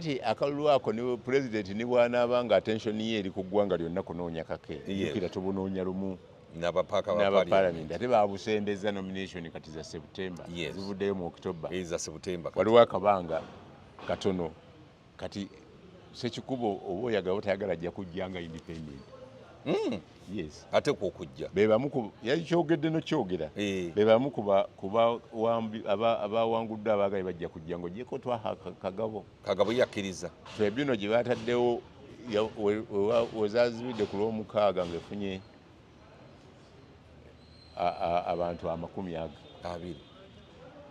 Kati akalulu ako ne pulezidenti ne bw'anaaba nga attention ye eri ku ggwanga lyonna kunoonya kake, jjukira tubunoonya lumu n'abapaaka ba n'aba parliament. Parliament, ate babusembeza nomination kati za September, zivuddeyo mu October. Za September kati. Waliwo akabanga katono. Kati Sekikubo oba oyagala otayagala ajja kujja nga independent. Yes. Ate kwo okujja. Be bamu ku yakyogedde nokyogera. Be bamu ku abawanguddwa abaagaye bajja kujja ng'ogyeko Twaha Kagabo. Kagabo yakkiriza. Tribunal gye bataddewo wezazibidde ku Lwomukaaga ng'efunye abantu amakumi aga 20.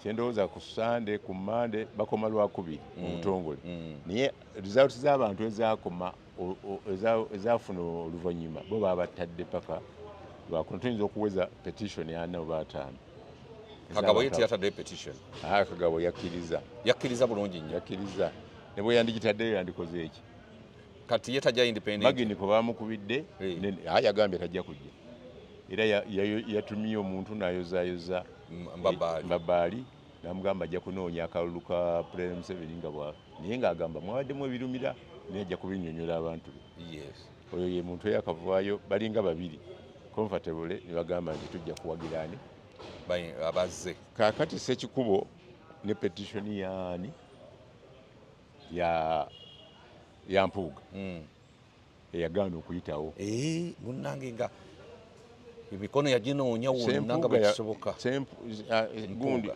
Kyendowooza ku Sande, ku Mande bakoma Lwakubiri mu butongole, naye results z'abantu ezakoma ezafuna oluvannyuma bo babatadde paka Lwakuno. Tuyinza okuweza petition ana oba ataano. Kagabo ye teyataddeyo petition? Ah, Kagabo yakkiriza. Yakkiriza bulungi nnyo. Yakkiriza, ne bwe yandigitaddeyo yandikoze eki? Kati ye tajja independent? Maginiko bamukubidde. Yagambye tajja kujja, era yatumye omuntu n'ayozaayoza. Mbabaali. Mbabaali namugamba ajja kunoonya akalulu ka President Museveni nga bwa naye ng'agamba mwabaddemu ebirumira, naye ajja kubinnyonnyola abantu be. Oyo ye muntu eyakavaayo, balinga babiri comfortable ne bagamba nti tujja kuwagira ani? Abazze. Kaakati Sekikubo ne petition yaani ya Mpuuga eyagaana okuyitawo. Munnange, nga emikono yaginoonya wonna nga bwe kisoboka. Gundi,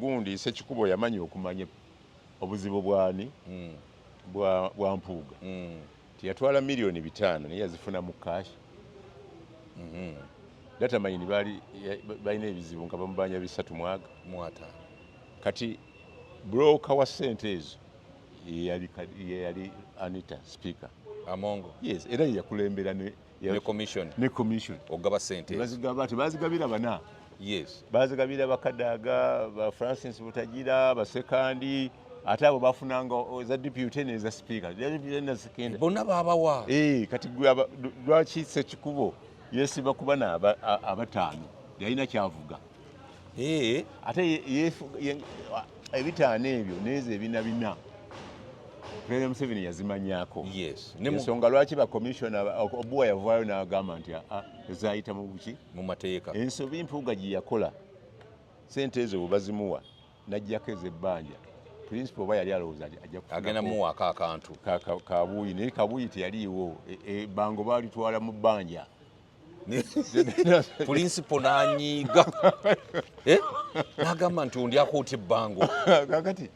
gundi Sekikubo yamanya okumanya obuzibu bwani bwa Mpuuga. Tiyatwala miliyoni 5, naye yazifuna mu cash. Datamine baali balina ebizibu nga bamubanja bisatu mwaga mu 5. Kati broker wa ssente ezo ye yali Anita Speaker Amongo. Yes, era ye yakulembera ne ne commission. Ne commission. Ogaba sente ezo. Bazigaba, tebazigabira bana. Bazigabira Bakadaaga ba Francis Butagira, Basekandi, ate abo bafunanga eza deputy neza speaker. Deputy ne Sekandi. Bonna babawa. Kati gwe lwaki Sekikubo yesiba kuba abataano? Yalina kyavuga. Ate ebitaano ebyo nezo ebina bina President Museveni yazimanyaako. Ne mu, Ensonga lwaki bakomishona Obuwa yavaayo n'agamba nti "Ah, ezayita mu buki?" Mu mateeka. Ensobi Mpuuga gye yakola, sente ezo bwe bazimuwa n'aggyako ez'ebbanja, principal oba yali alowooza ajja kufunako Agenda muwaako akantu. Kabuuyi, naye kabuuyi teyaliiwo. Ebbango baalitwala mu bbanja. Principal n'anyiiga. N'agamba nti ondyako otya ebbango? Kakati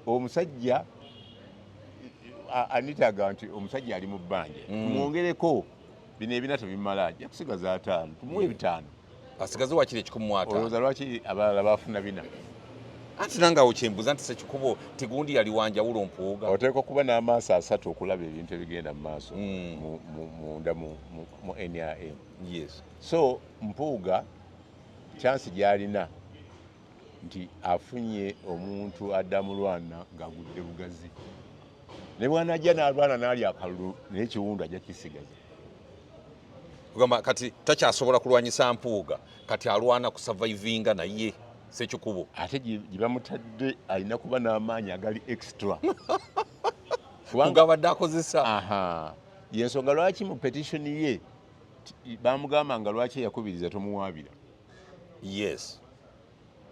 omusajja anitaga nti omusajja ali mu bbanja, tumwongereko bino ebina tebimala, ajja kusigaza ataano, tumuwe ebitaano. Asigaze wakiri 150. Olowooza lwaki abalala bafuna bina? Anti nange awo kyembuuza nti Sekikubo tigundi yali wanjawulo, Mpuuga. Oteekwa kuba n'amaaso asatu okulaba ebintu ebigenda mu maaso munda mu NRM. So Mpuuga chance gy'alina nti afunye omuntu addamu lwana ng'agudde bugazi, ne bwanajja n'alwana n'alya akalulu, naye ekiwundu ajja kisigaza. Kugamba kati takyasobola kulwanyisa Mpuuga, kati alwana kusurvivinga naye Sekikubo. Ate gye bamutadde alina kuba n'amaanyi agali extra. Kubanga abadde akozesa. Aha, yensonga lwaki mu petition ye bamugamba nga lwaki eyakubiriza tomuwaabira.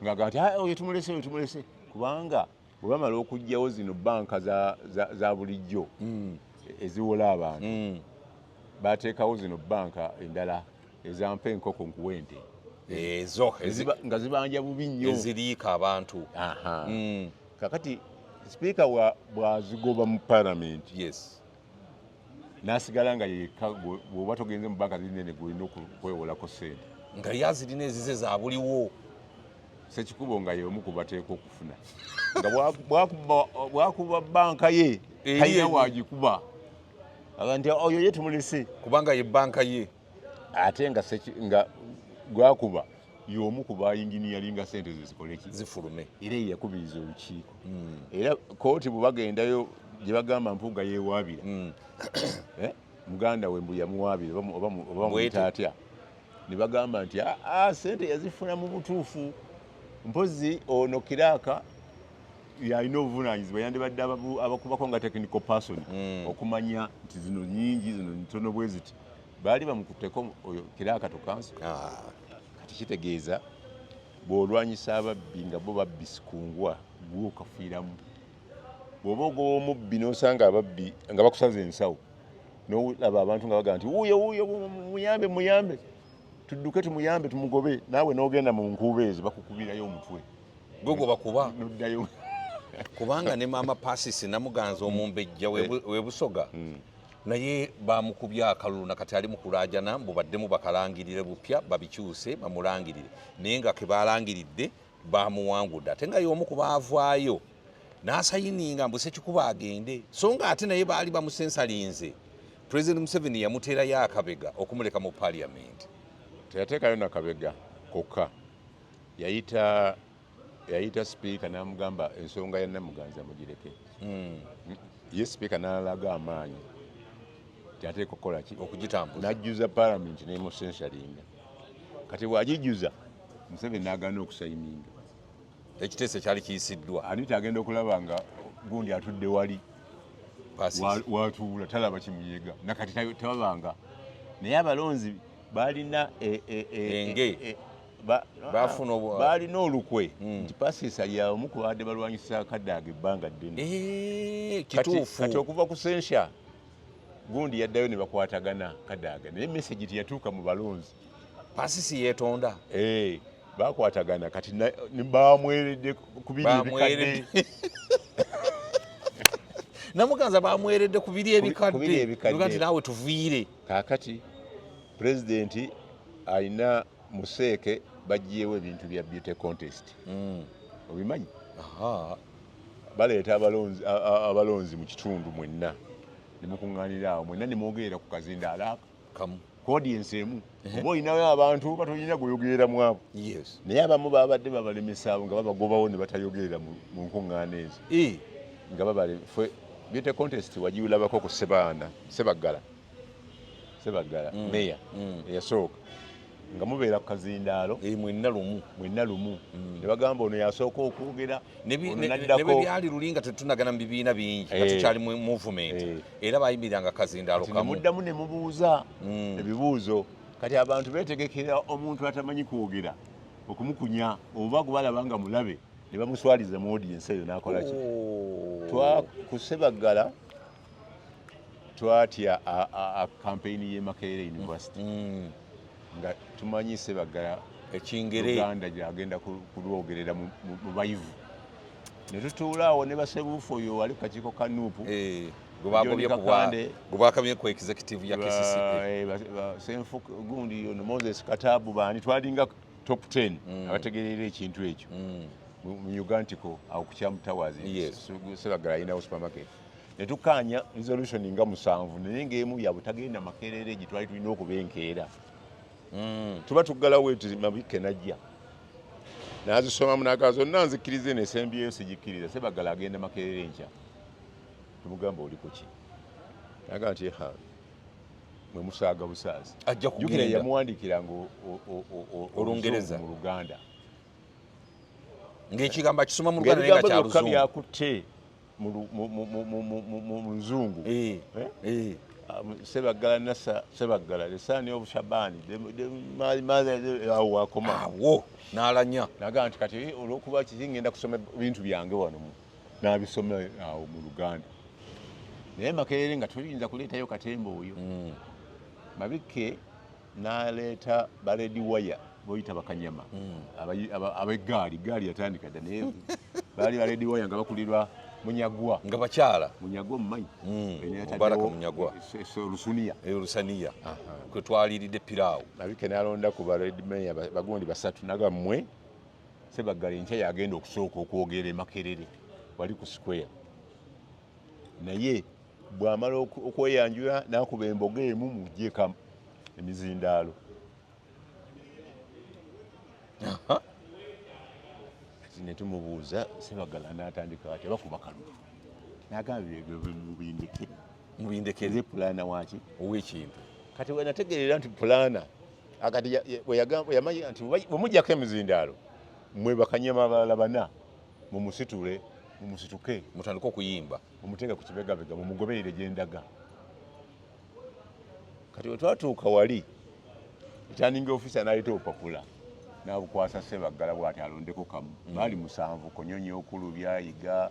Ng'agamba nti "Ah, oyo tumulese, oyo tumulese," kubanga bwe bamala okuggyawo zino banka za bulijjo eziwola abantu, bateekawo zino banka endala ezampa enkoko nkuwa ente. Ezo nga zibanja bubi nnyo. Eziriika abantu. Aha. Kakati sipiika bw'azigoba mu palamenti, n'asigala nga yekka, bw'oba togenze mu banka zinene gwolina okwewolako ssente. Nga ye azirina ezize za buliwo. Sekikubo nga y'omu ku bateeka okufuna nga bwakuba banka ye Eri talina wagikuba. Aga nti oyo ye tumulese. Kubanga ye banka ye. Ate nga nga gwakuba y'omu ku bayinginiyalinga sente ze zikoleki? Zifulume. Era ye yakubiriza olukiiko, era kooti bwe bagendayo gye bagamba Mpuuga yeewaabira. Eh, muganda we mbu yamuwaabira oba Bwete. muyita atya, ne bagamba nti "Ah, ah, sente yazifuna mu butuufu, mpozi ono clerk Yalina obuvunanyizibwa, yandibadde abakubako nga technical person okumanya nti zino nyingi, zino ntono bwe ziti. Baali bamukutteko oyo clerk to council. Kati kitegeeza bw'olwanyisa ababbi nga bo babbi sikungwa, gwe okafiiramu. Bw'oba ogoba omubbi n'osanga ababbi nga bakusaza ensawo, n'olaba abantu nga bagamba nti wuuyo wuuyo, muyambe muyambe, tudduke tumuyambe tumugobe, naawe n'ogenda mu nkuubo ezo bakukubirayo omutwe. Gwe gwe bakuba. Noddayo. Kubanga ne maama Pasisi Namuganza omumbejja webusoga naye bamukubye akalulu, nakati ali mu kulaajana mbu baddemu bakalangirire bupya, babikyuse bamulangirire, naye nga kebalangiridde bamuwangudde, ate nga y'omu ku baavaayo n'asayininga mbu Sekikuba agende, so nga ate naye baali bamusensalinze. President Museveni yamuteerayo akabega okumuleka mu parliament. Teyateekayo nakabega kokka, yayita sipiika n'amugamba ensonga ya Namuganza mugireke. Ye sipiika n'alaga amaanyi ti ateeka okukola ki? Okugitambuza. N'ajjuza palamenti n'emusensalinga. Kati bw'agijjuza, Museveni n'agaana okusayininga ekiteeso kyali kiyisiddwa. Anita agenda okulaba nga gundi atudde wali watuula talaba kimunyega nakati tababanga, naye abalonzi balina Enge. Bafuna balina olukwe nti Pasisa yaomu ku babadde balwanyisa Kadaga ebbanga ddene. Kituufu. Kati okuva ku censure gundi yaddayo ne bakwatagana Kadaga, naye message teyatuuka mu balonzi. Pasisi yeetonda. Bakwatagana kati bamweredde ku biri ebikadde. Namuganza bamweredde ku biri Ku biri ebikadde. Ebikadde. Nti naawe tuviire. Kaakati pulezidenti alina museeke baggyewo ebintu bya beauty contest. Obimanyi? Aha. Baleeta abalonzi mu kitundu mwenna ne mukuŋŋaanira awo mwenna ne mwogerera ku kazindaalo ako. Kamu. Ku audience emu oba olinayo abantu oba tolina gweyogerera mu abo. Naye abamu babadde babalemesa abo nga babagobawo ne batayogerera mu nkuŋŋaana ezo. Nga babale ffe beauty contest wagiwulabako ku Sebaana, Sebaggala, Sebaggala meya eyasooka, nga mubeera ku kazindaalo. Mwenna lumu. Mwenna lumu ne bagamba ono yasooka okwogera, ono Ne n'addako. Bwe byali luli nga tetunagana mu bibiina bingi nga tukyali mu movement, era bayimiranga kazindaalo Kati ne kamu. Muddamu ne mubuuza ebibuuzo. Kati abantu beetegekera omuntu atamanyi kwogera okumukunya, oba gwe balaba nga mulabe ne bamuswaliza mu audience eyo n'akola ki. Oh. Twa ku Sebaggala twatya a campaign y'e Makerere University nga tumanyi Sebaggala ekingere Uganda gyagenda kulwogerera mu bayivu, ne tutuula awo ne basebuufu oyo wali ku kakiiko ka NUP. Gwe bagobye John ku bwa Kakande. Gwe bakabye ku executive ya KCCA. Senfu gundi ono Moses Katabu, baani twalinga top 10 abategerera ekintu ekyo mu Ugantiko awo ku Kyamu Towers. Sebaggala alinawo supermarket, ne tukkaanya resolution nga 7, naye ng'emu ya butagenda Makerere gye twali tulina okuba enkeera. Tuba tuggalawo eti Mabikke najja n'azisomamu n'agamba zonna nzikkiriza, eno esembyeyo sigikkiriza. Sebaggala agenda Makerere enkya. Tumugamba oli ku ki? N'agamba nti ha mwe musaaga busaazi. Ajja Jjukira kugenda. Yamuwandiikiranga Olungereza. Oluzungu mu Luganda. Ng'ekigambo akisoma mu Luganda naye nga Ng'ebigambo kya byokka luzungu. Byakutte mu luzungu. Eh? Sebaggala nasa Sebaggala the son of Shabani awo wakoma. Awo n'alanya. Nagamba nti kati olwokuba kiki ngenda kusoma ebintu byange wano n'abisoma awo mu Luganda, naye Makerere nga toyinza kuleetayo katemba oyo. Mabikke n'aleeta ba lady wire boyita bakanyama ab'eggaali. Gaali yatandika dda, naye baali ba lady wire nga bakulirwa Munyagwa. Nga bakyala. Munyagwa omumanyi? Eno yataddewo Mubaraka Munyagwa. Olusuniya. Olusaniya kwe twaliiridde piraawo. Mabikke n'alonda ku ba lady mayor bagundi basatu, naga mmwe Sebaggala enkya yagenda okusooka okwogera e Makerere wali ku square, naye bw'amala okweyanjula n'akuba emboga emu muggyeko emizindaalo. Kati ne tumubuuza Sebaggala n'atandika ati bakuba kalulu, n'agamba ebyo mubindekere. Mubindekere. Nze planner waki? Ow'ekintu. Kati we nategeerera nti planner akati bwe yamanya nti bwe muggyako emizindaalo mmwe bakanyama abalala bana mumusitule. Mumusituke. Mutandike okuyimba. Mumuteeke ku kibegabega, mumugoberere gye ndaga. Kati bwe twatuuka wali, returning officer n'aleeta obupapula n'abukwasa Ssebaggala bw'ati alondeko kamu. Baali 7, Konyonyo, Okulu, Byayiga,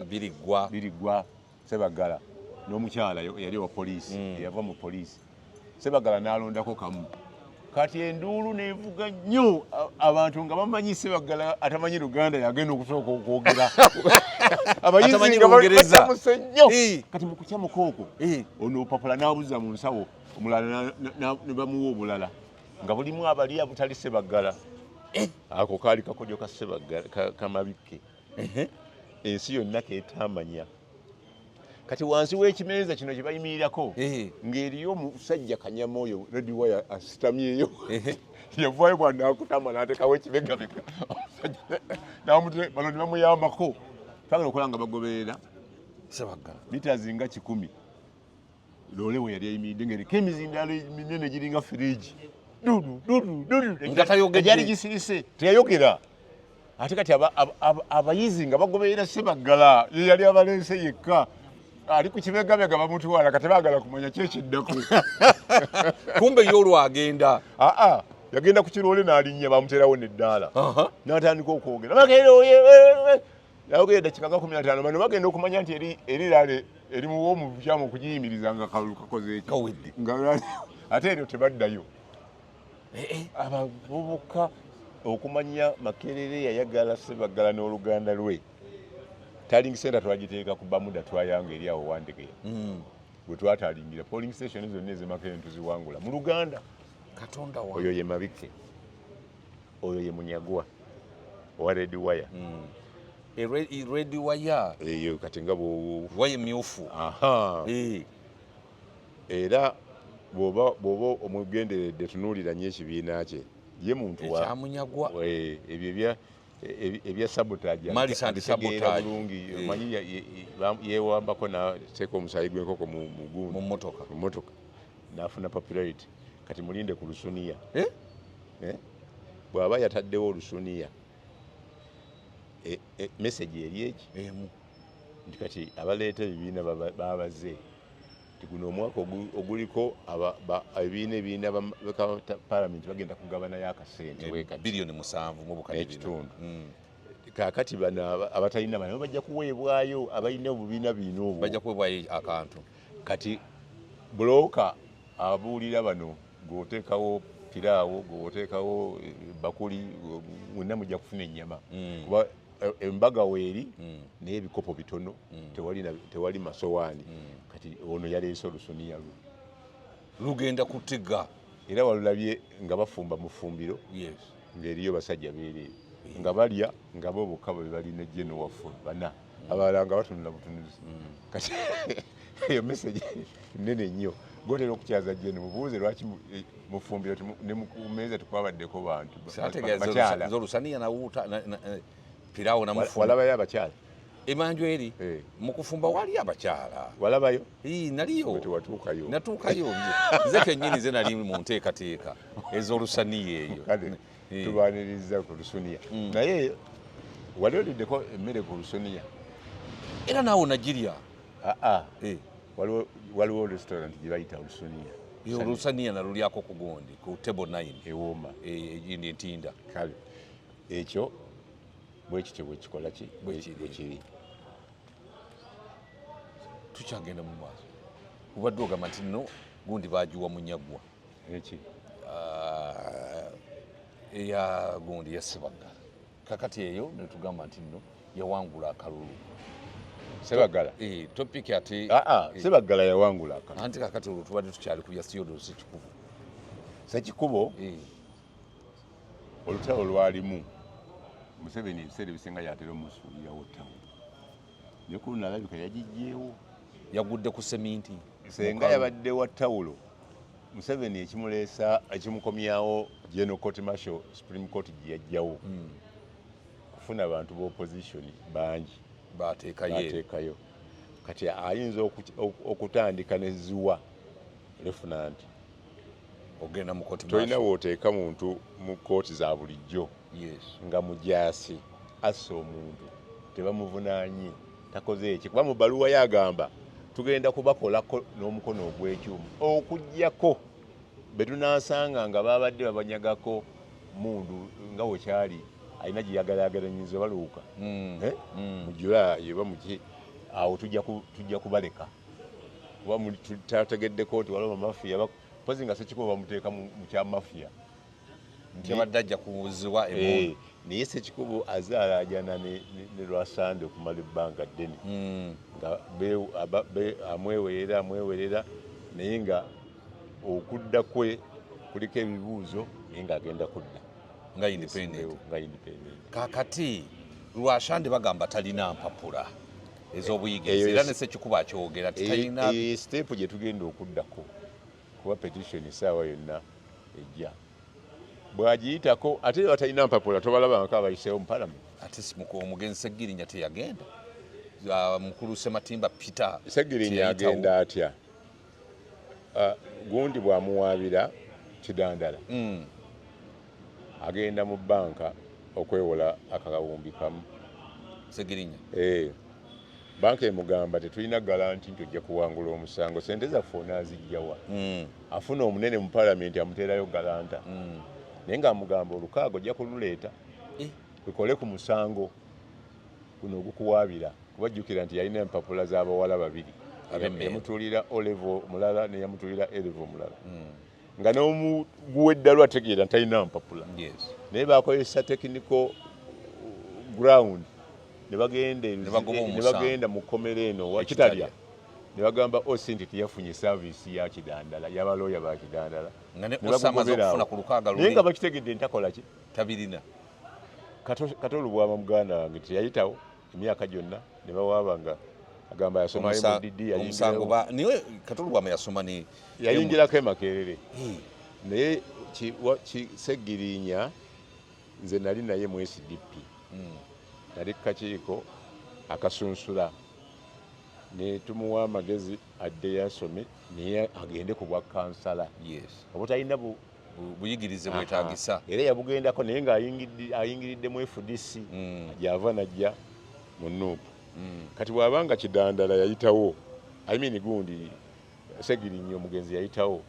Biriggwa. Biriggwa, Ssebaggala n'omukyala eyali owa poliisi, eyava mu poliisi. Ssebaggala n'alondako kamu. Kati enduulu n'evuga nnyo, abantu nga bamanyi Ssebaggala atamanyi Luganda yagenda okusooka okwogera. Abayizi Atamanyi nga Lungereza. batamuse nnyo. Kati mu kukyamuka okwo, ono obupapula n'abuza mu nsawo, omulala ne bamuwa obulala nga bulimu abali abutali Ssebaggala. Ako kaali kakodyo ka Ssebaggala, Kamabikke. Ensi yonna keetaamanya. Kati wansi w'ekimeeza kino kye bayimirirako, ng'eriyo omusajja Kanyama oyo Red Wire asitamyeyo. Yavaayo bw'anaakutama n'ateekawo ekibegabega. Omusajja bano ne bamuyambako. Twagala okulaba nga bagoberera Ssebaggala. Mita nga 100. Loole we yali ayimiridde ng'eriko emizindaalo eminene giringa firiigi. Dudu, dudu, dudu. Nga tayogedde. Egyali gisirise, teyayogera. Ate kati abayizi nga bagoberera Ssebaggala, ye yali abaleese yekka. Ali ku kibegabega bamutwala, kati baagala kumanya ki ekiddako. Kumbe ye olwo agenda. Aa, yagenda ku kiroole n'alinnya, bamuteerawo n'eddaala. N'atandika okwogera. Makerere oye, Yayogera eddakiika nga 15, bano bagenda okumanya nti eri laale erimuwa omubyamu okugiyimiriza nga kalulu kakoze eki. Kawedde. Nga ate eryo tebaddayo. Abavubuka okumanya Makerere yayagala Ssebaggala n'oluganda lwe. Tallying center twagiteeka ku Bermuda twayanga eri awo Wandegeya. Bwe twatalingira polling station zonna ez'e Makerere tuziwangula mu Luganda. Katonda wange. Oyo ye Mabikke. Oyo ye Munyagwa owa Red Wire. Red Wire. Eyo kati nga Waya emyufu. Era bw'oba omugenderedde tunuulira nnyo ekibiina kye. Ye muntu wa Ekyamunyagwa. Ebyo ebya sabotage Malice and abitegeera sabotage. bulungi. Omanyi yeewambako n'ateeka omusaayi gw'enkoko mu gundi. Mu mmotoka. Mu mmotoka. N'afuna popularity. Kati mulinde ku lusuniya. Bw'aba yataddewo olusuniya, message eri eki? Emu. Nti kati abaleeta ebibiina babaze. Nti guno omwaka oguliko ebibiina ebirina parliament bagenda kugabanayo akasente bwe kati. Biliyoni 7 mu bukadde bina. N'ekitundu. Kaakati bano abatalina bano bajja kuweebwayo, abalina obubiina bino obwo. Bajja kuweebwayo akantu. Kati bulooka abuulira bano, gw'oteekawo piraawo, gw'oteekawo bakuli, mwenna mujja kufuna ennyama. Kuba embaga weeri, naye ebikopo bitono, tewali masowaani. Kati ono yaleese olusuniya lwe. Lugenda kutiga. Era walulabye nga bafumba mu ffumbiro, ng'eriyo basajja beereere. Nga balya, nga bo bokka bwe balina General waffe bana. Abalala nga batunula butunuzi. Kati eyo message nnene nnyo. Gw'otera okukyaza General, mubuuze lwaki mu ffumbiro ne mu mmeeza tekwabaddeko bantu. Saategeeza Bakyala. olusaniya nawuuta, piraawo namufumba. Walabayo abakyala? Emanju eri, mu kufumba wali abakyala. Walabayo? Ii, naliyo. Gwe tewatuukayo. Natuukayo. Nze kennyini nze nali mu nteekateeka ez'olusaniya eyo. Kale, tubaaniriza ku lusuniya. Naye wali oliddeko emmere ku lusuniya? Era naawe onagirya. Aa. Waliwo restaurant gye bayita olusuniya. Olusaniya nalulyako ku gundi, ku table 9. Ewooma. Egindi entinda. Kale, ekyo bwe kityo bwe kikola ki? Bwe kiri. Bwe kiri. Tukyagenda mu maaso. Obadde ogamba nti nno gundi baagiwa Munyagwa. Eki? Eya gundi ya Ssebaggala. Kakati eyo ne tugamba nti nno yawangula akalulu. Ssebaggala? Topic ate Ssebaggala yawangula akalulu. Anti kakati olwo tubadde tukyali ku bya Theodore Ssekikubo. Ssekikubo? Olutalo lwalimu. Museveni ebiseera ebisinga yatera omusuulirawo ttawulo. Naye ku luno alabika yagiggyeewo. Yagudde ku seminti. Senga Mukalu. yabadde wa ttawulo. Museveni ekimuleesa, ekimukomyawo General Court Martial Supreme Court gye yaggyawo. Kufuna abantu b'opposition bangi. Baateekayo. Baateekayo. Kati ayinza okutandika ne ziwa Lieutenant. Ogenda mu court Tolina martial. w'oteeka muntu mu kkooti za bulijjo. Nga mujaasi asse omuntu. Tebamuvunaanye, takoze eki, kuba mu bbaluwa yagamba tugenda kubakolako n'omukono ogw'ekyuma, okugjako be tunaasanga nga babadde babanyagako mundu nga wekyali alina gye yagalagalanyiza baluuka. Eh? Mu July oba muki awo tujja kubaleka, kuba tategeddeko nti waliwo bamafiya, pozi nga Sekikubo bamuteeka mu kya mafiya. Nti abadde ajja kuziwa emmundu. Eh, naye Sekikubo azaala ajana ne Lwasande okumala ebbanga ddene nga amwewerera amwewerera, naye nga okudda kwe kuliko ebibuuzo, naye ng'agenda kudda nga independent. Nga independent. Kakati Lwashande bagamba talina mpapula ez'obuyigirize, Eyo era ne Sekikubo akyogera nti talina. Eyo step gye tugenda okuddako, kuba petition essaawa yonna ejja bw'agiyitako. Ate batalina mpapula tobalabangako abayiseewo mu palamenti? Ate omugenzi Segirinya teyagenda? Mukulu Sematimba Peter Segirinya teyayitawo? Agenda atya? Gundi bw'amuwaabira Kidandala, agenda mu banka okwewola akawumbi kamu. Segirinya? Eh, banka emugamba tetulina guarantee nti ojja kuwangula omusango, sente zaffe onaazijjawa? Afuna omunene mu palamenti amuteerayo guarantor, naye ng'amugamba olukaaga ojja kululeeta tukole ku musango guno ogukuwaabira, kuba jjukira nti yalina empapula z'abawala babiri. Ab'emmere. Yamutuulira O level omulala ne yamutuulira A level omulala, nga n'omuguwa eddalu ategeera nti talina mpapula, naye bakozesa technical ground ne bagenda Ne bagoba ne omusango. bagenda mu kkomera eno wa Ekitalya. Kitalya, ne bagamba OC nti teyafunye service ya Kidandala, y'abalooya ba Kidandala. Nga ne Ne OC amaze bagugobera okufuna awo. ku lukaaga Naye nga luli bakitegedde ntakola ki? Tabirina. Kato Lubwama muganda wange teyayitawo emyaka gyonna ne bawaaba nga agamba yasomayo mu DD. Omusango niwe Kato Lubwama yasoma ne Yayingirako e Makerere. Naye Segirinya nze nali naye mu SDP, nali ku kakiiko akasunsula ne tumuwa amagezi addeyo asome, naye agende ku bwa kansala obutalina buyigirize bwetagisa. Era yabugendako, naye ng'ayingiridde mu FDC, gyava najja mu NUP. Kati bw'abanga Kidandala yayitawo, I mean gundi Segirinya omugenzi yayitawo,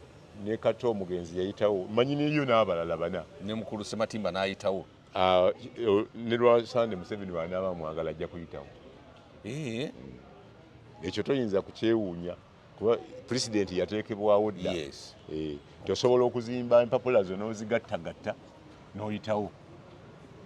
ne Kato omugenzi yayitawo, manyi niyo n'abalala bana. Ne mukulu Sematimba n'ayitawo. Ah, ne Lwasande Museveni bw'anaaba mwagala ajja kuyitawo. Ekyo toyinza kukyewuunya kuba pulezidenti yateekebwawo dda. Eh, tosobola okuzimba empapula zo n'ozigattagatta n'oyitawo.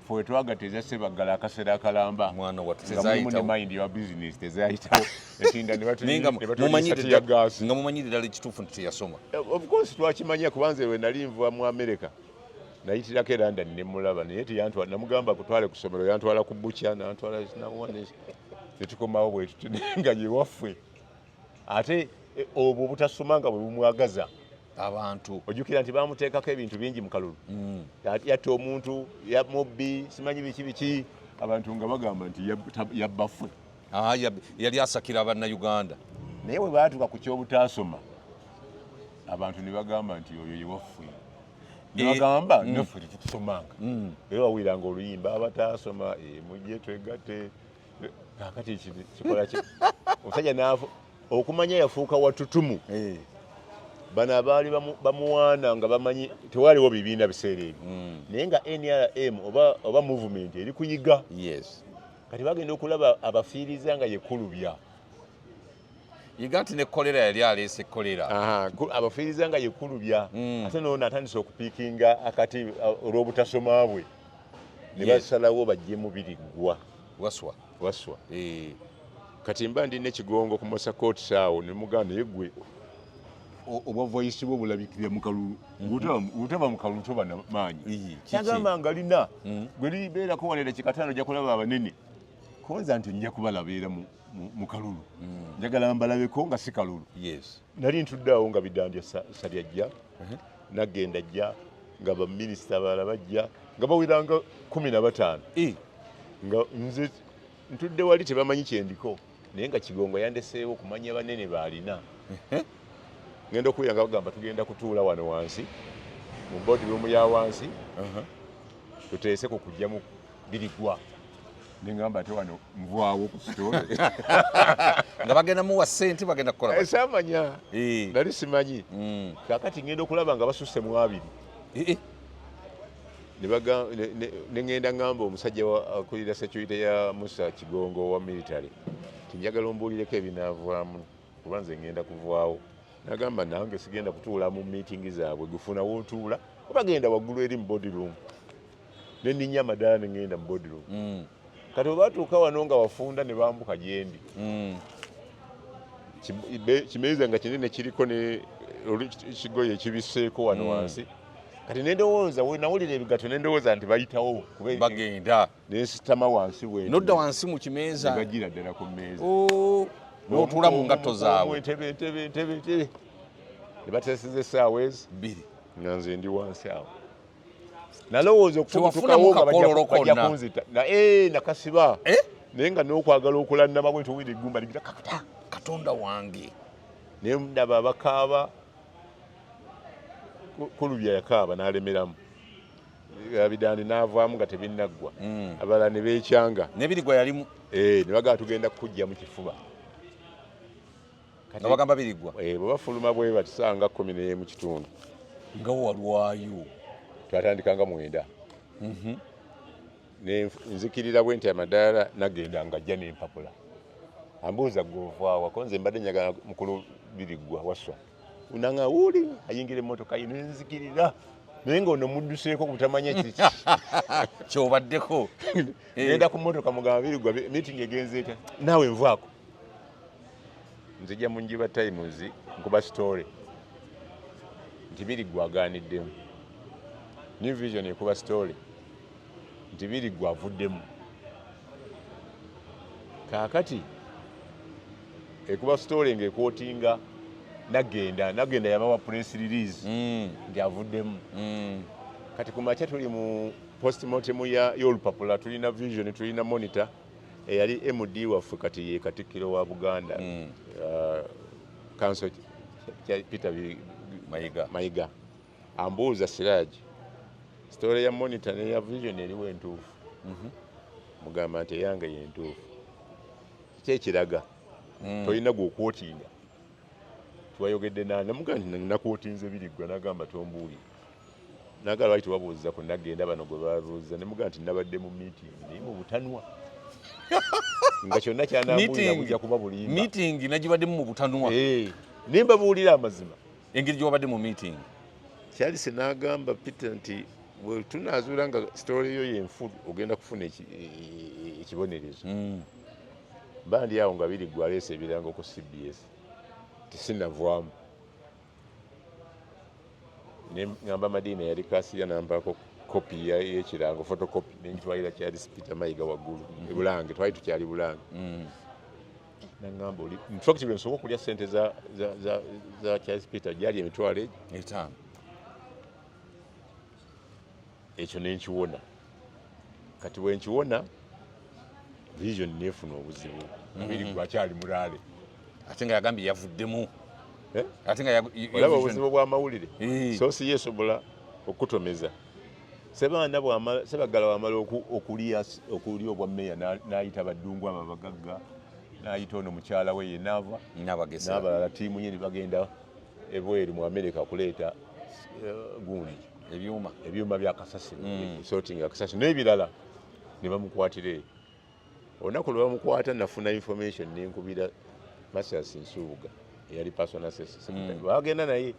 Fe twagatta eza Sebaggala akaseera akalamba Mwana wattu, nga mulimu ne tezayitawo. mind your business, tezayitawo etinda ne Naye nga ne tear gas. Nga mumanyire ddala ekituufu nti teyasoma. Of course twakimanya, kubanze we nali nva mu America nayitirako e London ne mulaba, naye teyantwala. Namugamba kutwale ku ssomero, yantwala ku bukya, nantwala nawa netukomawo bwe tuti, naye nga ye waffe. Ate obwo obutasoma nga bwe bumwagaza abantu. Ojjukira nti bamuteekako ebintu bingi mu kalulu. Yatta omuntu, ya mubbi, simanyi biki biki, abantu nga bagamba nti yabbaffe. Ah, yali asakira bannayuganda. Naye bwe baatuka ku kyobutaasoma, abantu ne bagamba nti oyo ye waffe, ne bagamba naffe tetukusomanga. Era wawuliranga oluyimba abataasoma, mujje twegatte. Kakati kikola ki omusajja naafu okumanya yafuuka watutumu. Bano abaali bamuwaana nga bamanyi tewaaliwo bibiina biseera ebyo, naye nga NRM oba movement eri kuyiga. Kati bagenda okulaba abafiiriza nga yekulubya. Yiga nti ne kolera yali aleese kolera. Aha, abafiiriza nga yekulubya. Ate noono atandise okupiikinga akati olw'obutasoma bwe ne basalawo bajjemu biriggwa. Waswa. Waswa. Kati mba ndi nekigongo ku Mosa Courts awo, ne mugamba, naye gwe obwa voice bwo bulabikira mu kalulu, bw'otaba mu kalulu toba na maanyi. Kiki? Yagamba nga lina gwe libeerako wano eddakiika 5 ojja kulaba abanene konza nti nja kubalabeera mu kalulu, njagala mbalabeko nga si kalulu. Nali ntudde awo nga Bidandya Salya ajja, Nagenda ajja, nga baminisita abalala bajja nga baweranga 15, nga nze ntudde wali tebamanyi kyendiko, naye nga Kigongo yandeseewo okumanya banene baalina. Ngenda okuwulira nga bagamba tugenda kutuula wano wansi mu boardroom ya wansi, tuteese ku kujja mu birigwa. Nengamba ate wano nvwawo ku story. Nga bagenda muwa ssente, bagenda kukola bati. Saamanya, nali simanyi. Kakati ngenda okulaba nga basusse mu 20. Ne ŋŋenda ŋŋamba omusajja akulira security ya Musa Kigongo wa military nti njagala ombuulireko ebinaavaamu kuba nze ŋŋenda kuvaawo. Nagamba nange sigenda kutuula mu meeting zaabwe, gufuna wootuula oba genda waggulu eri mu boardroom. Ne nninnya amadaala ne ŋŋenda mu boardroom. Kati bwe batuuka wano nga wafunda ne bambuka gyendi. Kimeeza nga kinene kiriko ne kigoye ekibisseeko wano wansi. Kati ne ndowooza, we nawulira ebigatto ne ndowooza nti bayitawo kuba bagenda. Ne nsitama wansi bwe nodda wansi mu kimeeza. Ne bagira ddala ku mmeeza. N'otuula mu ngatto zaabwe. Entebe, entebe, entebe, entebe. Ne bateeseza essaawa ezi 2. Nga nze ndi wansi awo. Nalowooza Tewafunamu okufubutukawo nga kakololo bajja konna. kunzita. Nakasiba. Naye nga n'okwagala okulannama bwe nti eggumba ligira kakuta. Katonda wange. Naye ndaba abakaaba, Kulubya yakaaba n'alemeramu. Abidandi n'avaamu nga tebinnaggwa. Abalala ne beekyanga. N'ebirigwa yalimu. Ne bagamba tugenda kukujja mu kifuba. Nga bagamba birigwa. Bwe bafuluma bwe bati ssaawa nga 11 mu kitundu. Nga walwayo. Twatandika nga 9. Ne nzikirira bwe nti amadaala nagenda nga ajja n'empapula. Ambuuza gwe ovaawa ko nze mbadde njagala mukulu Biriggwa waswa. Unanga wuli ayingira emmotoka ye ne nzikirira. Naye ng'ono mudduseeko butamanya kiki. Ky'obaddeko. Ngenda ku mmotoka mugamba Biriggwa meeting egenze etya? Naawe nvaako. Nzija mu Njiba Times nkuba story nti Biriggwa agaaniddemu. New Vision ekuba story nti Biriggwa avuddemu. Kaakati ekuba story ng'ekwotinga Nagenda yabawa press release nti avuddemu. Kati ku makya tuli mu postmortem y'olupapula, tulina Vision, tulina Monitor, eyali MD waffe kati ye Katikkiro wa Buganda. Counsel Peter Mayiga. Mayiga. Ambuuza Siraj, story ya Monitor n'eya Vision eriwo entuufu? Mugamba nti eyange ye ntuufu. Ki ekiraga? Tolina gw'okwotinga. Twayogedde namugamba nti nakwotinze Biriggwa, n'agamba tombuulire. N'agamba lwaki tewabuuza ku Nagenda bano gwe babuuza, ne mugamba nti nabadde mu meeting naye mu butanwa. Nga kyonna kyanambuulira bujja kuba bulimba. Meeting nagibaddemu mu butanwa. Ne mbabuulira amazima. Engeri gy'obadde mu meeting. Charles n'agamba Peter nti bwe tunaazuula nga story yo y'enfu ogenda kufuna ekibonerezo. Mba ndi awo nga Biriggwa aleese ebirango ku CBS. Tisinnavaamu. Ne ŋŋamba Madina yali kaasiya n'ampaako kopi y'ekirango, photocopy, ne ngitwalira Charles Peter Mayiga waggulu e Bulange, twali tukyali Bulange. N'aŋŋamba oli, in fact bwe nsooka okulya ssente za Charles Peter gyali emitwalo egyo. 5. Ekyo ne nkiwona. Kati bwe nkiwona, Vision neefuna obuzibu. Biriggwa akyali mulaale. Ate nga yagambye yavuddemu. Ate nga Olaba obuzibu bw'amawulire. Source ye esobola okutomeza. Sebaana bw'amala, Sebaggala bw'amala okulya obwa mmeeya n'ayita baddungu abo abagagga, n'ayita ono mukyala we ye n'ava, N'abagesa. n'abalala ttiimu ye ne bagenda ebweru mu Amerika kuleeta gundi. Ebyuma. Ebyuma bya kasasiro, sorting ya kasasiro n'ebirala ne bamukwatira eyo. Olunaku lwe bamukwata nafuna information ne nkubira Mathias Nsubuga eyali personal secretary. Bagenda naye.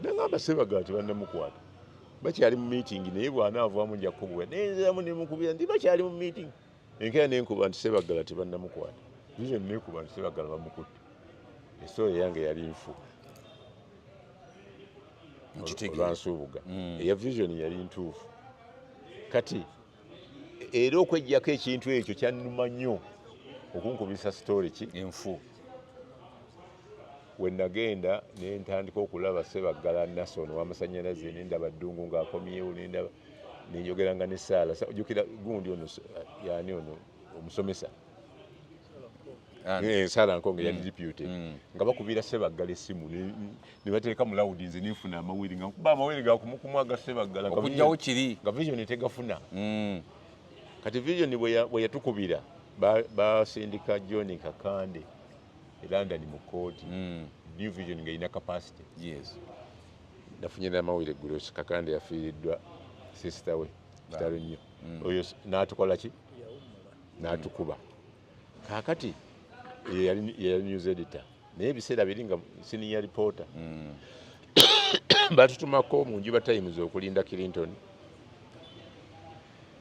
Nangamba Sebaggala tebannamukwata. Bakyali mu meeting naye bw'anaavaamu nja kukubuulira. Ne nziramu ne mukubira nti bakyali mu meeting. Enkeera ne nkuba nti Sebaggala tebannamukwata. Vision ne nkuba nti Sebaggala bamukutte. Esitoola yange yali nfu. Nkitegeera. Olwa Nsubuga. Eya Vision yali ntuufu. Kati era okweggyako ekintu ekyo kyannuma nnyo okunkubisa story ki? Enfu. We nagenda ne ntandika okulaba Sebaggala Nason ow'amasannyalaze, ne ndaba Ddungu ng'akomyewo, ne ndaba ne njogeranga ne Saala. Ojjukira gundi ono, yaani ono omusomesa? Saala Nkonge yali deputy. Nga bakubira Sebaggala essimu ne bateeka mu loud, nze nenfuna amawulire nga nkuba amawulire ga kumukumu aga Sebaggala. Okuggyawo kiri. Nga Vision tegafuna. Kati Vision bwe yatukubira, basindika John Kakande e London mu kooti. New Vision ng'erina capacity. Nafunye n'amawulire eggulo, Kakande yafiiriddwa sister we. Kitalo nnyo. Oyo n'atukola ki, n'atukuba. Kaakati ye yali news editor, naye ebiseera biri nga senior reporter. Batutumako mu Njuba Times okulinda Clinton,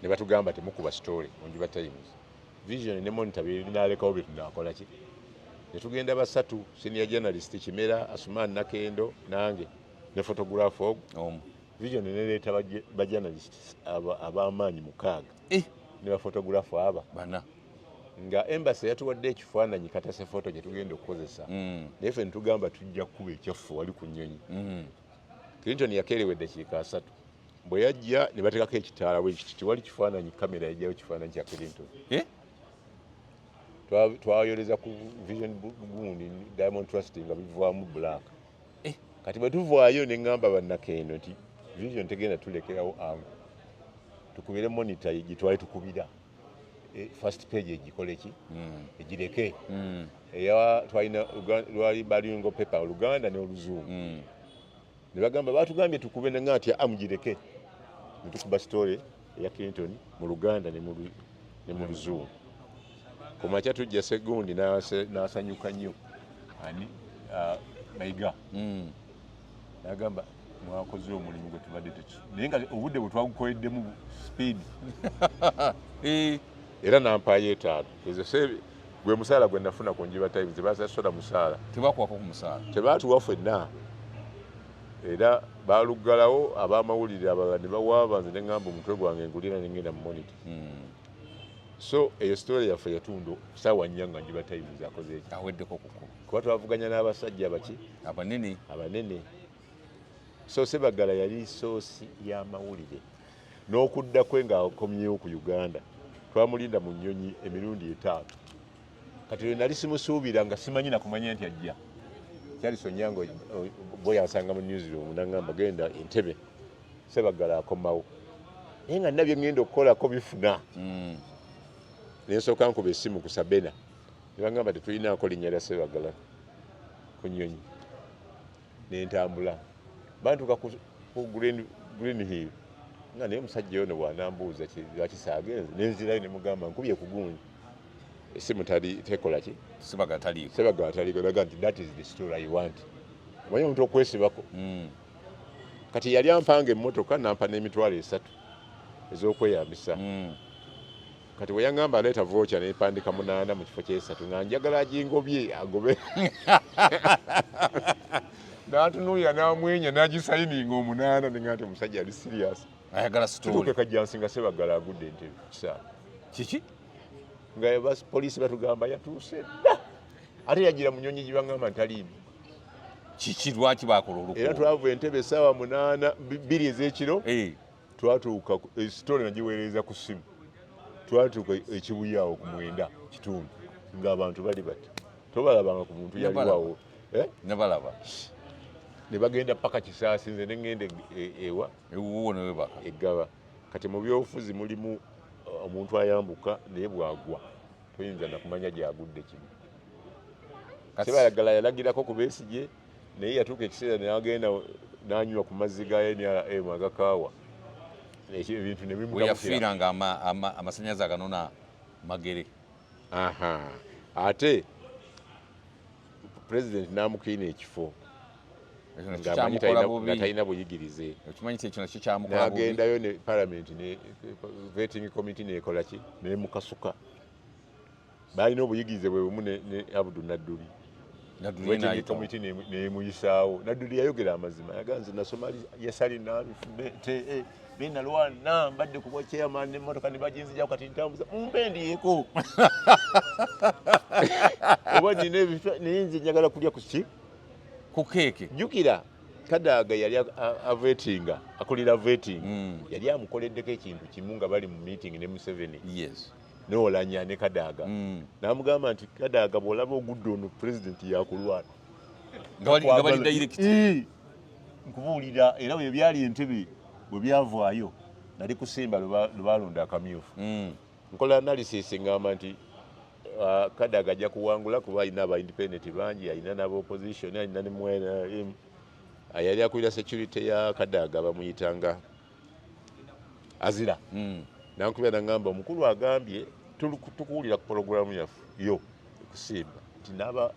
ne batugamba temukuba story mu Njuba Times. Vision ne Monitor binalekawo byetunakola ki. Ne tugenda basatu, senior journalist Kimera, Asuman Nakendo, nange ne photographer ogwo. Omu. Vision neleeta ba journalist ab'amaanyi 6 ne ba photographer aba bana. Nga embassy yatuwadde ekifaananyi katase photo gye tugenda okukozesa, naye ffe netugamba tujja kukuba ekyaffe wali ku nnyonyi. Clinton yakeerewa eddakiika 30. Bwe yajja ne bateekako ekitaala bwe kiti, tewali kifaananyi. Kamera yajjayo kifaananyi kya Clinton. Eh? Twayoleza ku Vision gundi Diamond Trust nga bivaamu black. Kati bwe tuvaayo ne ŋŋamba bannakendo nti Vision tegenda tulekerawo ango, tukubire Monitor gitwale tukubira first page egikole ki, egireke. Eya twalina lwali bilingual paper, Oluganda n'Oluzungu. Ne bagamba batugambye tukube, neŋŋa nti amugireke. Ne tukuba story eya Clinton mu Luganda ne mu Luzungu. Ku makya tujja, segundi n'asanyuka nnyo ani. Ah, Mayiga. N'agamba mwakoze omulimu gwe tubadde tuki, naye nga obudde bwe twagukoleddemu speed. Era nampaayo 5 ezo gwe musaala gwe nafuna ku Njuba Times. Basasola musaala. Tebakwako ku musaala? Tebaatuwa ffenna, era baluggalawo abamawulire abalala ne bawaaba. Nze neŋŋamba omutwe gwange ngulira nengenda mu Monitor. So eyo story yaffe yatunda saawa 4 nga Njuba Times akoze eki. Aweddeko kukuba. Kuba twavuganya n'abasajja baki? Abanene. Abanene. So Sebagala yali source y'amawulire. N'okudda kwe ng'akomyewo ku Uganda, twamulinda mu nnyonyi emirundi 5. Kati lwe nali simusuubira, nga simanyi nakumanya nti ajja, Charles Onyango bo yansanga mu newsroom naŋŋamba genda Entebbe, Sebagala akomawo, naye nga nabye ŋŋenda okukolako bifuna. Nensooka nkuba essimu ku Sabena, ne baŋŋamba tetulinaako linnya lya Sebagala ku nnyonyi. Nentambula bantuuka ku Green Hill, nga naye omusajja ono bw'anambuuza lwaki saagenze, nenzirayo ne mugamba nkubye ku gundi, essimu tali tekola ki. Sebagala taliiko. Sebagala taliiko. Naga nti that is the story I want. Omanyi omuntu okwesibako. Kati yali ampanga emmotoka, nampa n'30,000 ez'okweyambisa. Kati bwe yaŋŋamba aleeta voucher, nempandika 8 mu kifo kyesatu, nga njagala agingobye agobe. N'atunuulira n'amwenya n'agisayininga 8, nenga nti omusajja ali serious. Ayagala story. Tutuuke Kajjansi nga Sebagala agudde Entebbe kisaala. Kiki? Nga poliisi batugamba yatuuse dda, ate yagira mu nyonyi gye baŋŋamba ntaliimu. Kiki, lwaki bakola Era oluku? Twava Entebbe essaawa 8 2 ez'ekiro. Twatuuka story nagiweereza ku ssimu. Twatuuka ekibuye awo ku 9:30 ng'abantu bali bati tobalabanga ku muntu yaliwawo. Eh? Nebalaba. Ne bagenda paka Kisaasi, nze ne ŋŋenda ewa Ewuwo newebaka. Eggaba. Kati mu byobufuzi mulimu omuntu ayambuka, naye bwagwa toyinza nakumanya gyagudde kimu. Sebalagala yalagirako ku Besigye, naye yatuuka ekiseera nagenda nanywa ku mazzi ga NRM agakaawa. Ekyo ebintu ne We bimutabukira. Yafiira nga amasanyalaze aganona Magere. Aha. Ate president n'amukiina ekifo Ekyo nakyo ng'amanyi kyamukola nga bubi. talina buyigirize. Okimanyi ti ekyo nakyo kyamukola bubi. N'agendayo ne parliament ne vetting committee nekola ki, nemukasuka. Balina obuyigirize bwe bumu ne Abdu Nadduli. Nadduli Vetting n'ayitawo. committee nemuyisaawo. Nadduli yayogera amazima, yagaa nze nasoma yasali nabifune benalwana, mbadde ku bwa chairman nemmotoka ne baginzijako, kati ntambuza mumpe ndieko oba nina ebifo, naye nze njagala kulya ku ki? Ku keeke. Jjukira Kadaga yali avetinga, akulira vetting. Yali amukoleddeko ekintu kimu nga bali mu meeting ne Museveni n'Olanya ne Kadaga. N'amugamba nti Kadaga, bw'olaba ogudde ono, president yakulwana. Nga bali direct. Nkubuulira, era bwe byali Entebbe bwe byavaayo, nali kusimba lwe balonda akamyufu. Nkola analysis, ngamba nti Kadaga ajja kuwangula kuba alina aba independent bangi, alina n'aba opposition, alina ne MNRM. Yali akulira security ya Kadaga bamuyitanga Azira. Nankubira nangamba, omukulu agambye tukuwulira ku pologulamu yaffe yo okusimba nti n'aba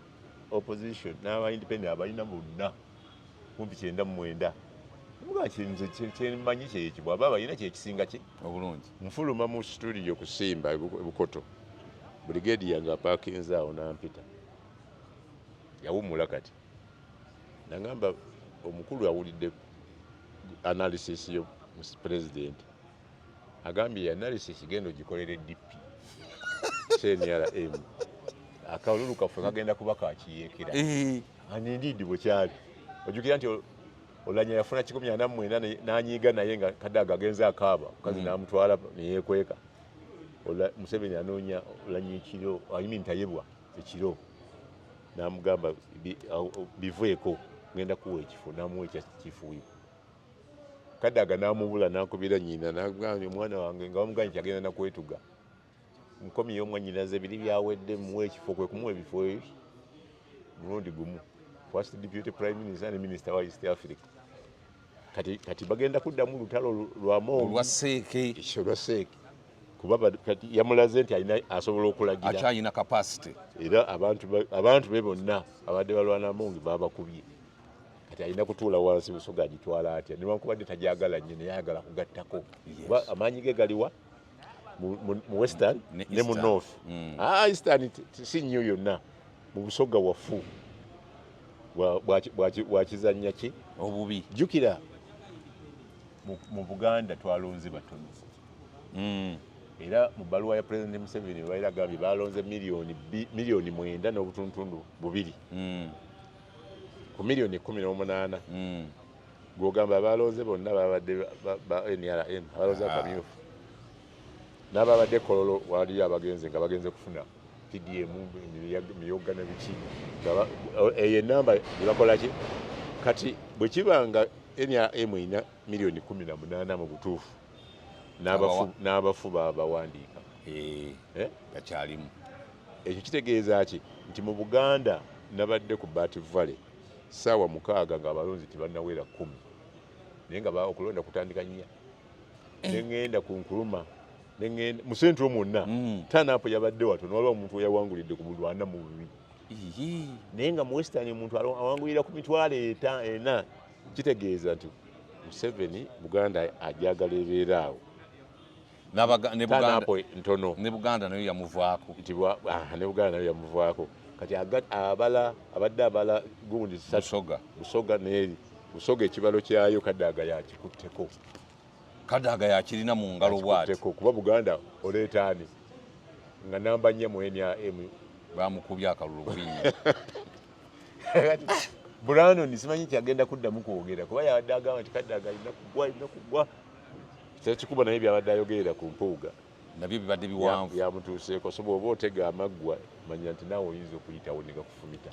opposition n'aba independent abalina bonna kumpi 99. Muga nze kyemmanyi kyekyo, bw'aba balina kyekisinga ki obulungi. Nfuluma mu studio kusimba e Bukoto, brigade yange apaakinze awo, nampita, yawummula kati, nagamba omukulu awulidde analysis yo, president agambye analysis genda ogikolere DP CNRM, akalulu kaffe kagenda kuba kakiyeekera. And indeed bwe kyali. Ojjukira nti Olanya yafuna 149 n'anyiiga, naye nga Kadaga agenze akaaba mukazi n'amutwala neyeekweka. Museveni anoonya Olanya ekiro, I mean Tayebwa ekiro, n'amugamba biveeko, ngenda kuwa ekifo, n'amuwa ekya chief whip. Kadaga n'amubula, n'akubira nnyina n'agamba omwana wange nga bamugambye nti agenda nakwetuga, nkomyeyo omwannyinaze, biri byawedde, muwe ekifo. Kwe kumuwa ebifo ebyo mulundi gumu, first deputy prime minister ne minister wa East Africa. Kati bagenda kuddamu lutalo lwa Mongi. Olwa Seeke. Olwa Seeke, kuba kati yamulaze nti alina asobola okulagira. Akyayina capacity. Era abantu be bonna abadde balwana Mongi babakubye. Kati alina kutuula wansi, Busoga agitwala atya, newankubadde tajagala nnyo, naye ayagala kugattako. Kuba amaanyi ge galiwa mu western ne ne mu Eastern. north. Ah, eastern si nnyo yonna, mu Busoga wafu. Bwakizannya ki obubi. Jjukira mu Buganda twalonze batono. Era mu bbaluwa ya President Museveni baira agambye balonze 9.2 miliyoni ku miliyoni 18. Gwogamba abalonze bonna babadde ba NRM, abalonze akamyufu n'ababadde Kololo, waliyo abagenze nga bagenze kufuna PDM, miyoga ne biki. Nga eyo enamba gyebakola ki. Kati bwe kiba nga NRM erina miliyoni 18 mu butuufu, n'abafu babawandiika. Eh? Gakyalimu. Ekyo kitegeeza ki? Nti mu Buganda nabadde ku Bat Valley saawa 6 nga abalonzi tebannawera 10, naye nga okulonda kutandika 4. Neŋŋenda ku Nkuluma, neŋŋenda mu central mwonna, turn-up yabadde watono. Waliwo omuntu eyawangulidde ku buli 42. Naye nga mu western omuntu awangulira ku 400,000. Kitegeeza nti Museveni Buganda ajagala ebeera awo. Ne Buganda. Turn-up ntono. Ne Buganda nayo yamuvaako. Nti ne Buganda nayo yamuvaako. Kati abala abadde abala gundi ssatu. Busoga. Busoga neeri Busoga ekibalo kyayo Kadaga yakikutteko. Kadaga yakirina mu ngalo bwati. Yakikutteko, kuba Buganda oleeta ani nga namba 4 mu NRM? Bamukubye akalulu bubi. Kati Brandon simanyi kyagenda kuddamu kwogera, kuba yabadde agamba nti Kadaga alina kugwa, alina kugwa. Sekikuba naye byabadde ayogerera ku Mpuuga nabyo bibadde biwanvu. Yamutuuseeko. So bw'oba otega amaggwa, manya nti naawe oyinza okuyitawo ne gakufumita.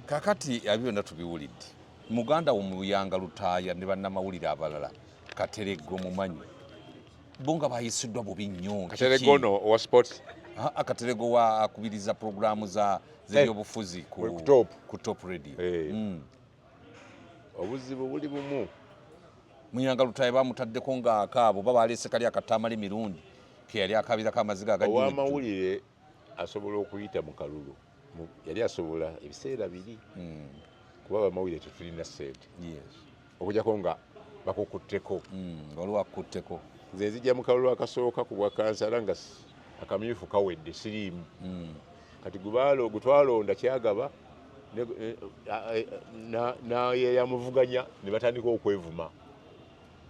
Kakati ebyo byonna tubiwulidde. Muganda wo Muyanga Lutaaya ne bannamawulire abalala, Katerego mumanyi, bo nga bayisiddwa bubi nnyo. Katerego ono owa sports? Ah, Katerego wa akubiriza puroguramu za z'ebyobufuzi ku, ku Top. Ku Top Radio. Obuzibu buli bumu. Muyanga Lutaaya bamutaddeko ng'akaabo ba baleese kali akatamala emirundi ke yali akabirako amaziga agajjudde. Ow'amawulire asobola okuyita mu kalulu. Yali asobola ebiseera biri, kuba abamawulire tetulina ssente, okujjako nga bakukutteko. Waliwo akutteko. Nze nzijja mu kalulu akasooka ku bwakansala nga akamyufu kawedde, siriimu. Kati gwe twalonda kyagaba naye yamuvuganya ne batandika okwevuma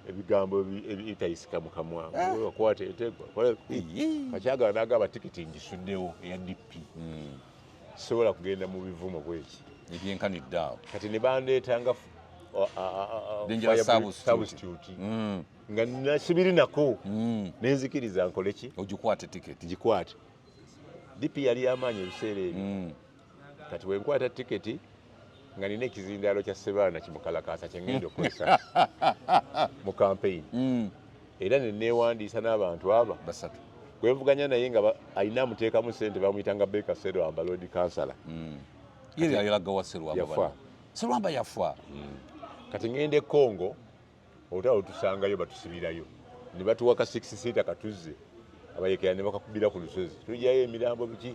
ebigambo ebitayisika mu kamwa. Kwata entegwa. Kakyagaba n'agamba tikiti ngisuddewo eya DP, sobola kugenda mu bivumo bweki. Ebyenkanidde awo. Kati ne bandeetanga Dangerous fire substitute. Substitute. Nga nasibirinako, nenzikiriza nkole ki? Ogikwate tiketi. Ngikwate. DP yali amaanyi ebiseera ebyo. Kati bwenkwata tiketi nga nina ekizindaalo kya Sebaana kimukalakaasa kyengenda okukozesa mu campaign, era neneewandiisa n'abantu aba Basatu. Gwevuganya naye nga alina amuteekamu ssente, bamuyitanga Baker Serwamba, Lord Kansala. Ye yalaga wa Serwamba? Yafa. Serwamba yafa. Kati ngenda e Congo, olutalo tusangayo batusibirayo ne batuwa ka 6 seater katuzze, abayekera ne bakakubira ku lusozi, tujjayo emirambo biki.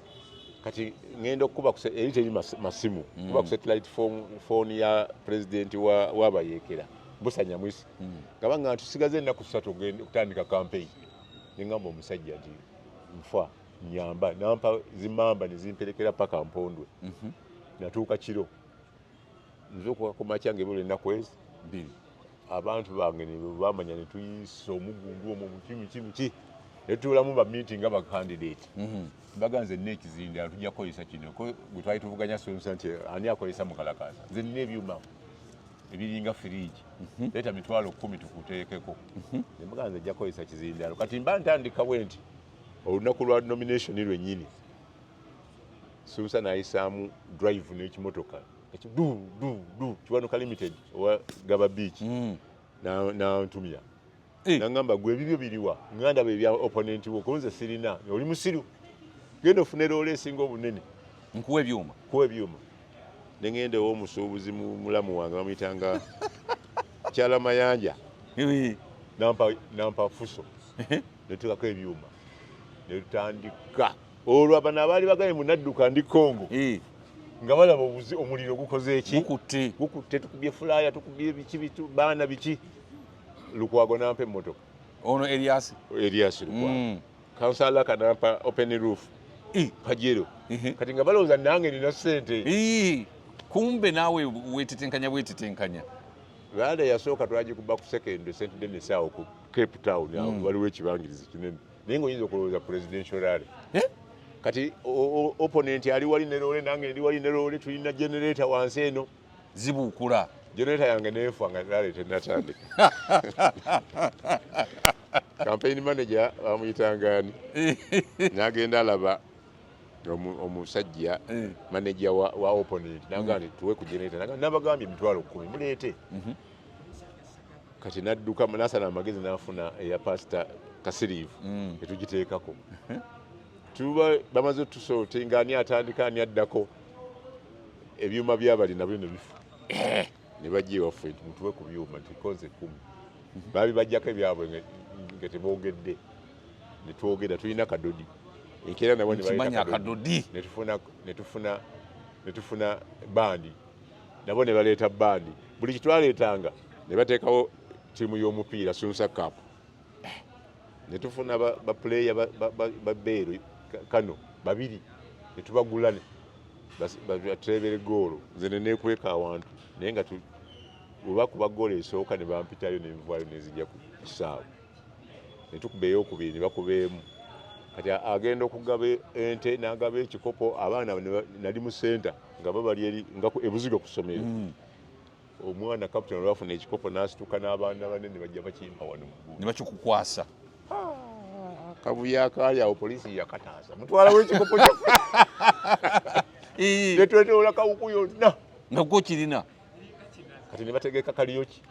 Kati ngenda okukuba eri teri masimu, kuba ku satellite phone ya president w'abayekera Mbusa Nyamwisi, nga banga tusigaze ennaku 3 okutandika campaign. Nengamba omusajja nti nfa, nyamba. Nampa zimamba nezimperekera paka Mpondwe. Natuuka kiro, nzuukuka ku makya ngaebula ennaku ezi 2. Abantu bange ne bamanya ne tuyisa omugundu omwo muki muki muki, ne tutuulamu ba meeting nga ba candidate. Mbaga nze nina ekizindalo, tujja kukozesa kino. Ko gwe twali tuvuganya sonsa nti ani akozesa mukalakasa, nze nina ebyuma ebiringa firiigi, leeta 10,000 tukuteekeko. Ne mbaga nze nja kukozesa kizindalo. Kati mba ntandika bwe nti olunaku lwa nomination lwennyini, Sunsa n'ayisaamu drive n'ekimotoka du du du, Kiwanuka Limited owa Gaba Beach, nantumya. Nangamba, gwe ebibyo biriwa? Nga ndaba ebya opponent wo, kunze sirina. Oli musiru, genda ofune loole esinga obunene. Nkuwa ebyuma. Kuwa ebyuma. Nengenda ew'omusuubuzi mulamu wange bamuyitanga Kyala Mayanja. Nampa fuso netutekako ebyuma netutandika. Olwo abano abaali bagaye munadduka ndi Kongo nga balaba omuliro gukoze eki? Gukutte. Gukutte. Tukubye flyer, tukubye biki bitu baana biki. Lukwago nampa emmotoka. Ono Elias? Elias Lukwago. Kansala kanampa open roof Pajero. Kati nga balowooza nange nina ssente. Kumbe naawe wetetenkanya bwetetenkanya. Rally yasooka twagikuba ku second St Denis awo ku Cape Town awo. Waliwo ekibangirizi kinene, naye ngaoyinza okulowooza presidential rally. Kati opponent ali wali ne loole, nange ndi wali ne loole, tulina generator wansi eno. Zibuukula. Generator yange neefa nga rally tenatandika. Campaign manager bamuyitangani, n'agenda alaba omusajja manager wa opponent, nagamba nti tuwe ku generator. Nagamba nabagambye 10,000 muleete. Kati nadduka nasala amagezi n'afuna eya Pasita Kasiriivu, etugiteekako. Tuba bamaze otusootinga, ani atandika ani addako, ebyuma byabali nabyo ne bifa. Ne bajja ewaffe nti mutuwe ku byuma, nti konze 10. Baali bajjako ebyabwe nga teboogedde, ne twogera tulina kadodi enkeera nabo ne baleeta. Nkimanyi akadodi. Ne tufuna bandi, nabo ne baleeta bandi. Buli kitwaleetanga ne bateekawo ttiimu y'omupiira, Sunsa Cup. Ne tufuna ba player ba beeru kano babiri, ne tubagula ne batrebere goolo. Nze ne neekweka awantu, naye nga bwe bakuba goolo esooka ne bampitayo, nenvaayo nenzija ku kisaawe, ne tukuba eyokubiri, ne bakuba emu. Kati agenda okugaba ente n'agaba ekikopo, abaana nali mu center nga babali eri nga ebuzigo ku ssomero. Omwana captain olwafuna ekikopo n'asituka n'abaana banene bajja bakimpa wano mu Ne bakikukwasa. Kavuyo akaali awo, poliisi yakataasa, mutwalawo ekikopo kyaffe. Netwetoola Kawuku yonna. Nga gwo kirina. Kati ne bategeka karaoke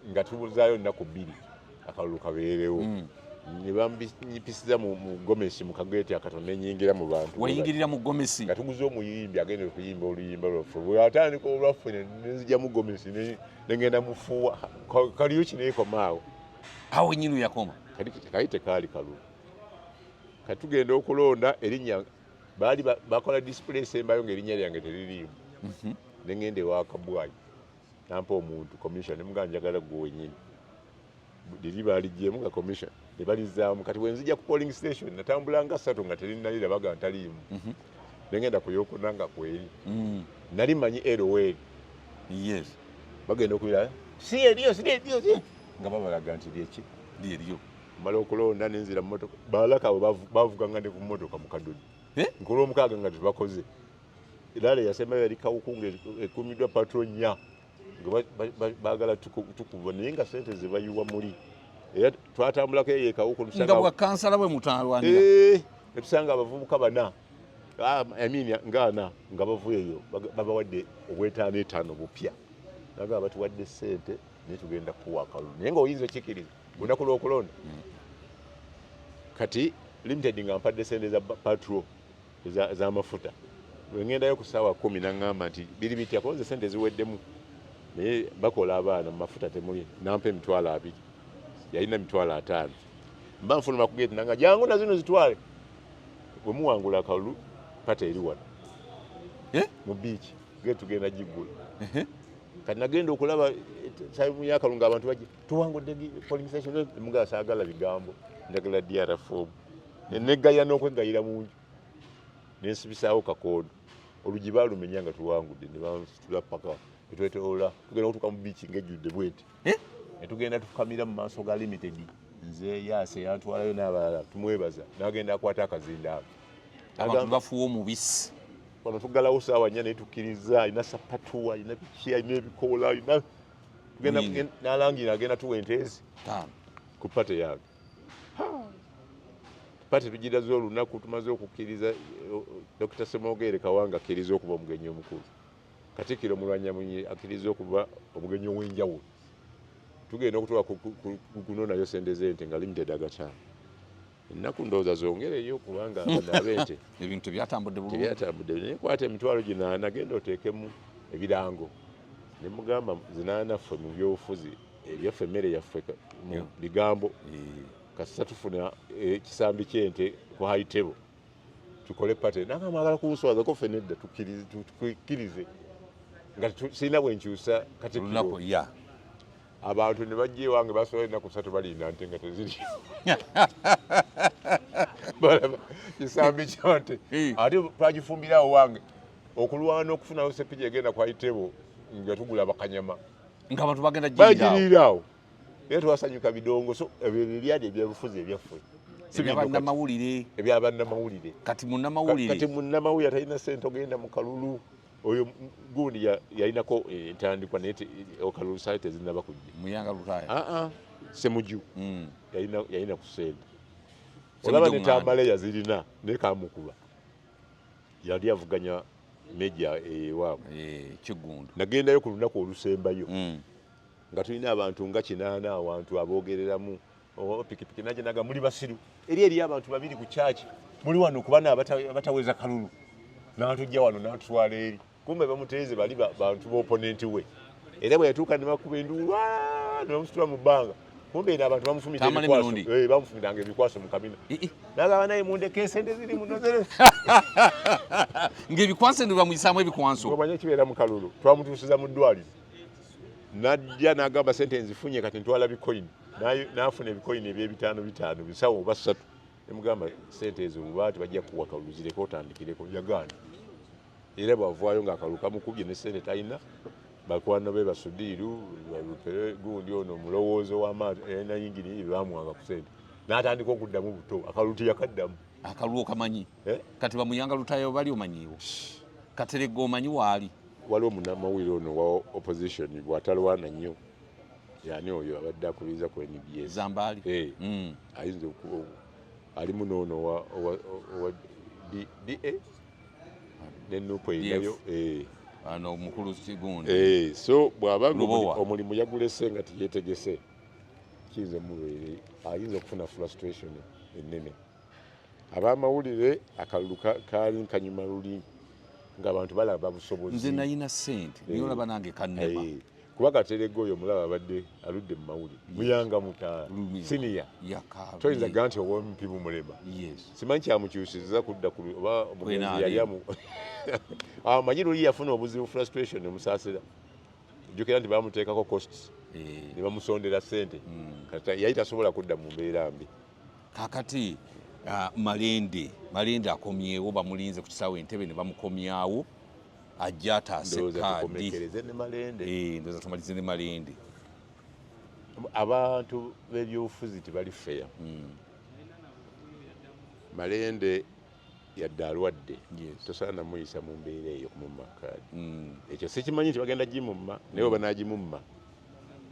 nga tubuzaayo ennaku 2 akalulu kabeerewo. Ne bambipisiza mu gomesi mu kageeti akatono, nenyingira mu bantu. Wayingirira mu gomesi? Nga tuguze omuyimbi agenda okuyimba oluyimba lwaffe. Bwe atandika olwaffe, nenzija mu gomesi nengenda mufuuwa karaoke, neekomaawo. Awo nyini yakoma. Kali kali tekaali kalulu. Kati tugenda okulonda, erinnya baali bakola display esembayo ng'erinnya lyange teririimu. Nengenda ewa Kabwayi, nampa omuntu commission, nemugaa njagala gwe wenyini. Liri baaligyemu nga commission ne balizaamu. Kati bwe nzija ku polling station, natambula nga ssatu nga terinalira, baga ntaliimu. Nengenda ku yokuna nga kweri. Nali manyi ero bagenda okubira si eriyo, si eriyo, si nga babalaga nti lyeki. Lyeryo. Mala okulonda nenzira mu motoka. Balaka abo bavuganga ne ku motoka mu kadodi. Nkolwomukaaga nga tebakoze rally yasembayo, yali Kawuku nga ekuumiddwa patrol nnya, nga baagala tukuba, naye nga sente zebayiwa muli. Era twatambulako eyo ekawuku. Nga bwa kansala bwe mutalwanira. Netusanga abavubuka bana, I mean, nga ana nga bavuyeyo, babawadde obwetaano etaano bupya, naga batuwadde sente naye tugenda kuwa akalulu. Naye nga oyinza okikkiriza, lunaku lw'okulonda kati Limited nga mpadde sente za patrol ez'amafuta. Bwe ngendayo ku ssaawa 10 n'aŋŋamba nti biri bitya, kuba nze sente ziweddemu, naye bakola abaana mu mafuta temuli, nampa 20,000, yalina 50,000. Mba nfuluma ku gate nanga jangu na zino zitwale. Bwe muwangula akalulu pata eri wano mu beach, gate tugenda giggula. Kati nagenda okulaba time y'akalulu ng'abantu bajja, tuwangudde polling station, mugala saagala bigambo, njagala DR form. Neggayira n'okweggayira mu nju, nensibisaawo kakoodo, oluggi baalumenya nga tuwangudde, ne bansitula paka etwetoola, tugenda okutuuka mu beach ng'ejjudde bweti. Ne tugenda tufukamira mu maaso ga Limited, nze Yaase yantwalayo n'abalala, tumwebaza, n'agenda akwata akazindaalo. Abantu bafuwa omubisi. Wano tuggalawo ssaawa 4 naye tukkiriza, alina sapatu, alina biki, alina ebikoola, alina tugenda n'alangira agenda tuwa ente 5 ku party yange. Party tugiraze olunaku tumaze okukkiriza Dr. Ssemwogerere Kawanga akkiriza okuba omugenyi omukulu, Katikkiro Mulwanyamunyi akkiriza okuba omugenyi ow'enjawulo. Tugenda okutuuka ku kunonayo sente z'ente nga Limited agataano. Ennaku ndowooza zongereyo kubanga bano ab'ente ebintu tebyatambudde bulungi. Tebyatambudde, naye kwata 800,000 genda oteekemu ebirango. Ne mugamba zinaana ffe mu byobufuzi ebyaffe emmere yaffe mu bigambo. Kasita tufuna ekisambi ky'ente ku high table tukole party. Nanga mwagala kunswazako ffe nedda, tukkirize nga sirina bwe nkyusa Katikkiro. Olunaku, ya. Abantu ne bajja ewange basobola ennaku 3 balinda nte nga teziri. Balaba kisambi ky'ente. Ate twagifumbirawo wange okulwana okufunayo ssepiki egenda ku high table nga tugula bakanyama. Nga abantu bagenda giriiraawo. Bagiriiraawo. Naye twasanyuka bidongo, so ebyo byali ebyobufuzi ebyaffe. Si Ebya bino kati. bannamawulire. Ebya bannamawulire. Kati munnamawulire. Kati munnamawulire atalina ssente ogenda mu kalulu. Oyo gundi yalinako entandikwa naye akalulu saali tezinnaba kujja. Muyanga Lutaaya. Ssemujju. Yalina ku ssente. Ssemujju Olaba ne Nganda. Tamale yazirina naye kamukuba. Yali avuganya Meja ewaabwe. Kiggundu. Nagendayo ku lunaku olusembayo. Nga tulina abantu nga 8 awantu aboogereramu pikipiki najja naga muli basiru. Eri eriyo abantu 2 ku church. Muli wano ku bana abataweza kalulu. N'atujja wano n'atutwala eri. Kumbe bamuteeze bali bantu b'opponent we. Era bwe yatuuka ne bakuba enduulu, ne bamusitula mu bbanga. Kumbe eno abantu bamufumita Tamale ebikwaso. Mirundi. Bamufumitanga ebikwaso mu kabina. N'agamba naye mundeke esente ziri muno zere. Ng'ebikwaso eno bamuyisaamu ebikwaso. Ng'omanyi ekibeera mu kalulu, twamutuusiza mu ddwaliro. N'ajja n'agamba sente nzifunye kati ntwala bikoyini. N'afuna ebikoyini eby'ebitaano bitaano, bisawo oba 3. Ne mugamba sente ezo bwe tebajja kukuwa kalulu zireke otandikireko. Yagaana. Era bw'avaayo ng'akalulu kamukubye ne sente talina, bakwano be basudiiru, balupere gundi ono omulowoozo w'amaato, yalina yingini ye baamuwanga ku sente. N'atandika okuddamu buto, akalulu teyakaddamu. Akalulu okamanyi? Kati bamuyanga Lutaaya bali omanyiiwo? Kateregga omanyi waali? Waliwo munnamawulire ono wa opposition bw'atalwana nnyo. Yani oyo abadde akubiriza ku NBS. Zambaali. Ayinza alimu n'ono owa DA? Ne Nupu erinayo. DF. Ano omukulu Kigundi. So bw'aba nga Lubowa. omulimu yagulese nga teyeetegese, kiyinza omubeere, ayinza okufuna frustration ennene. Ab'amawulire akalulu kaali kanyuma luli ng'abantu balaba busobozi. Nze nalina ssente, naye olaba nange kannema. Kuba Kateregga oyo omulaba abadde aludde mu mawulire. Muyanga mutaala. Lumira. Senior. Yakaabye. Toyinza gamba nti ow'omupi bumulema. Simanyi kyamukyusiza kudda ku oba omugenzi Kwenaali. yali amu- Amanyi luli yafuna obuzibu frustration omusaasira. Jjukira nti baamuteekako costs. Ne bamusondera ssente. Kati yali tasobola kudda mu mbeera mbi. Kaakati, Malende akomyewo, bamulinze ku kisaawe Entebbe ne bamukomyawo. Ajja ataase Ndowooza kaadi. tukomekereze ne Malende. Ndowooza tumalize ne Malende. Abantu b'ebyobufuzi tebali fair. Malende yadde alwadde. Tosaana muyisa mu mbeera eyo kumumma kaadi. Ekyo sikimanyi nti bagenda gimumma, naye oba n'agimumma.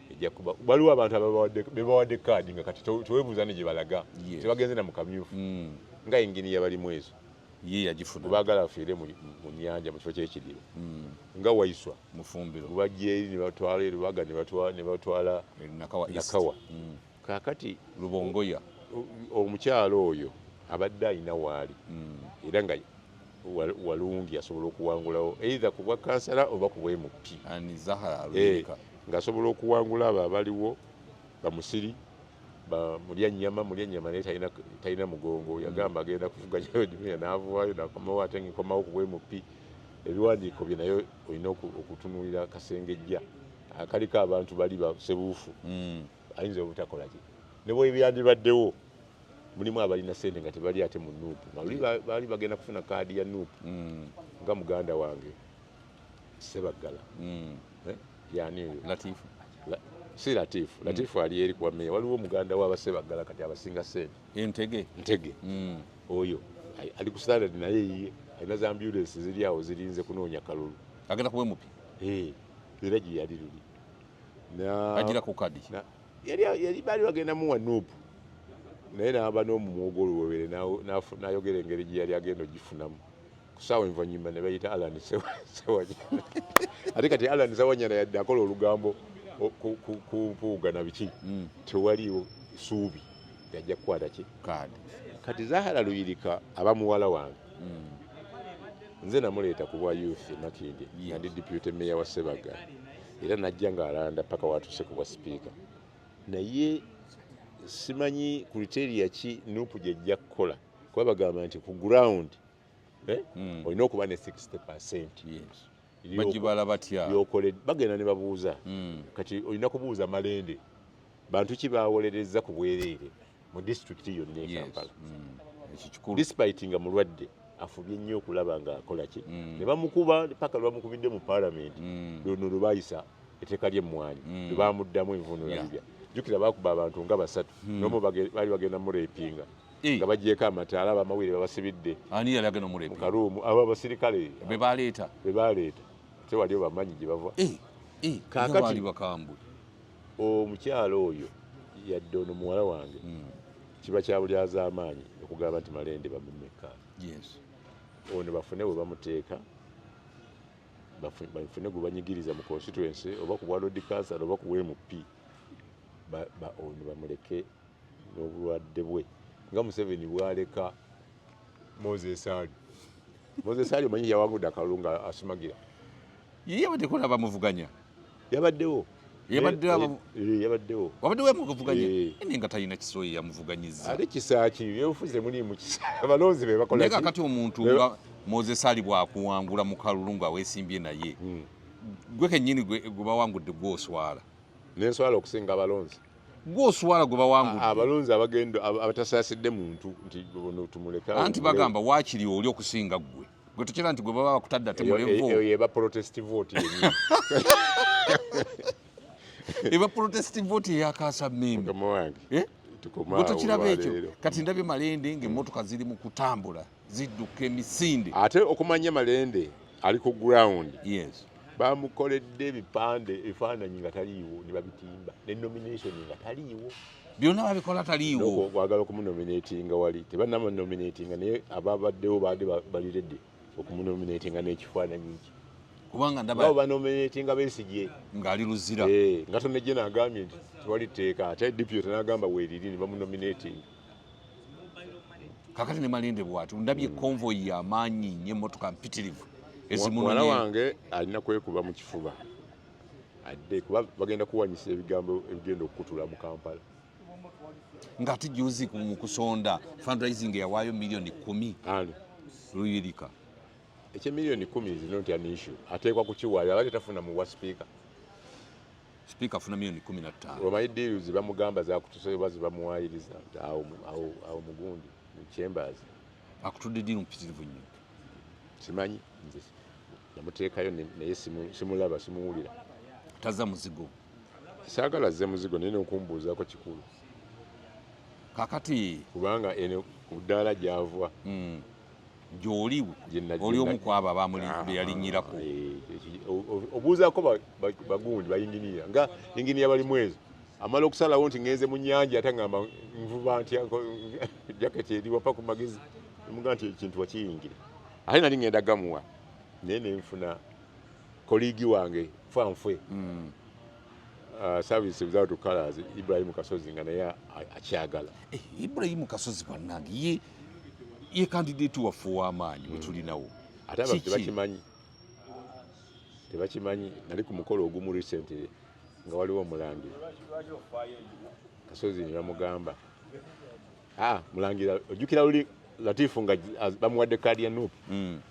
Ejja kuba waliwo abantu be bawadde kaadi nga kati teweebuuza ne gye balaga. Tebagenze na mu kamyufu. Nga yinginiya balimu ezo. Ye yagifuna. Baagala afiire mu nnyanja mu kifo ky'ekidiba. Nga Waiswa. Mufumbiro. Bajja eri ne batwala e Lubaga ne batwala Nakawa East. Nakawa. Kaakati Lubongoya. Omukyalo oyo Abadde alina waali era nga walungi, asobola okuwangulawo either ku bwa kansala oba ku bwa MP. Ani, Zahara Luyirika? Ng'asobola okuwangula abo abaliwo, bamusiri Mulyanyama. Mulyanyama naye talina mugongo. Yagamba agenda kuvuganya, n'avaayo, nakomawo, ate nkomawo ku bwa MP. Ebiwandiiko bye naye olina okutunuulira Kasengejja akaliko abantu bali basebuufu. Ayinza obutakola ki, ne bwe byandibaddewo mulimu abalina sente nga tebali ate mu NUP, nga luli baali bagenda kufuna kaadi ya NUP, nga muganda wange Sebaggala. Eh, yani oyo? Latifu. Si Latifu. Latifu ali eri kuwa meya. Waliwo muganda w'Abasebaggala kati abasinga sente. Entege. Ntege. Oyo ali ku standard, naye yiye alina za ambulance ziri awo zirinze kunoonya kalulu. Agenda kuba MP. Eh, era gye yali luli. Agira ku kadi. Yali baali bagenda muwa NUP, naye n'aba n'omumwogo oluwewere, n'ayogera engeri gye yali agenda ogifunamu. Ku ssaawa envannyuma ne bayita Alan Sewanyana. Ate kati Alan Sewanyana yadde akola olugambo ku Mpuuga na biki, tewaliiwo suubi yajja kukwata ki? Kaadi. Kati Zahara Luyirika aba muwala wange. Nze namuleeta ku bwa youth e Makindye nga ndi deputy mayor wa Sebaggala, era najja ng'alanda paka watuuse ku bwa sipiika. Naye simanyi criteria ki NUP gyejja kukola, kuba bagamba nti ku ground, eh, olina okuba ne 60%. Bagibala batya? Byokole bagenda ne babuuza. Kati olina kubuuza Malende, bantu ki bawolerezza ku bwereere mu disitulikiti yonna e Kampala? Ekyo kikulu. Despite nga mulwadde, afubye nnyo okulaba nga akola ki, ne bamukuba paka lwamukubidde mu parliament. Luno lwe bayisa etteeka ly'emmwanyi, lwe bamuddamu envuunula bibya. Jjukira bakuba abantu nga basatu, n'omu baali bagenda murepinga nga bagyeko amataala, abamawulire babasibidde Ani yali agenda mu omulepi? karuumu, abo abasirikale. Be baleeta? Be baleeta, ate wali obamanyi gye bava. Kaakati- Baali bakambwe. Omukyalo oyo, yadde ono muwala wange, kiba kya bulyazaamaanyi okugamba nti Malende bamumeka. Ono bafune we bamuteeka, bafune gwe banyigiriza mu constituency, oba ku bwa ward councillor oba ku MP. Ono bamuleke n'obulwadde bwe, nga Museveni bwaleka Moses Ali. Moses Ali omanyi yawangudde akalulu nga asumagira. Ye yabadde bamuvuganya? Yabaddewo. Yabaddewo. Yabaddewo. Wabaddewo yamuvuganya? Eh. Naye nga talina kisoyi yamuvuganyiza. Ate kisaaki ebyobufuzi temuliimu kisa, abalonzi be bakola Naye ki? kakati omuntu nga Moses Ali bwakuwangula mu kalulu nga weesimbye naye, gwe kennyini gwe bawangudde, gwoswala. Nenswala okusinga abalonzi. Gwoswala gwe bawangudde. Abalonzi abagenda abatasaasidde muntu nti ono tumuleke. Anti bagamba waakiri oli okusinga ggwe, gwe tukira nti gwe baba bakutadde ate mulevo. Eyo yeba protest vote yennyini. Eba protest vote eyakaasa mmembe. Mukama wange. Eh? Tukoma Gwe awo tokiraba ekyo? olwaleero. Kati ndabye Malende ng'emmotoka ziri mu kutambula zidduka emisinde. Ate okumanya Malende ali ku ground, bamukoledde ebipande, ebifaananyi nga taliiwo, ne babitimba, ne nomination nga taliiwo. Byonna babikola taliiwo. Okwagala okumunominatinga wali tebanamunominatinga, naye ababaddewo baadde bali ready okumunominatinga n'ekifaananyi ki. Kubanga nga ndaba banominatinga Besigye ng'ali Luzira. Eh, nga tonejje n'agambye nti tewali tteeka, ate deputy n'agamba weeriri, ne bamunominatinga. Kakati ne Malende bw'ati ndabye convoy y'amaanyi nnyo, emmotoka mpitirivu Muwala ezimunonye. wange alina kwekuba mu kifuba adde, kuba bagenda kuwanyisa ebigambo ebigenda okukutula mu Kampala. Ng'ate juzi mu kusonda fundraising yawaayo miliyoni 10. Ani? Luyirika. Ekyemiliyoni 10 is not an issue, ateekwa kukiwaayo, abadde tafuna muwa sipiika. Sipiika afuna miliyoni 15. Omanyi deal zebamugamba zakutusa oba zebamuwayiriza nti awo mugundi mu chambers. Akutudde deal mpitirivu nnyo. Simanyi, nze namuteekayo naye simulaba, simuwulira. Tazza muzigo. Saagala azze muzigo, naye nokumbuuzaako kikulu. Kakati Kubanga eno ku ddaala gyava. Gy'oli oli omu ku abo abamuli beyalinnyirako. Eh, obuuzaako bagundi bayinginiya, nga inginiya bali mwezo amala okusalawo nti ngenze mu nnyanja, ate ngamba nvuba ntya jaketi eri wapa ku magezi, muga nti ekintu wakiyingira. Ate nali ngenda gamuwa, naye nenfuna colleague wange fanfwe, service without colors, Ibrahim Kasozi, nga naye akyagala. Eh, Ibrahimu Kasozi bannange ye Ye candidate waffe ow'amaanyi bwe tulinawo. Ate abantu Kiki? tebakimanyi, tebakimanyi. Nali ku mukolo ogumu recently nga waliwo omulangira Kasozi ne bamugamba, "Ah, mulangira, ojjukira luli Latifu nga bamuwadde kaadi ya NUP?"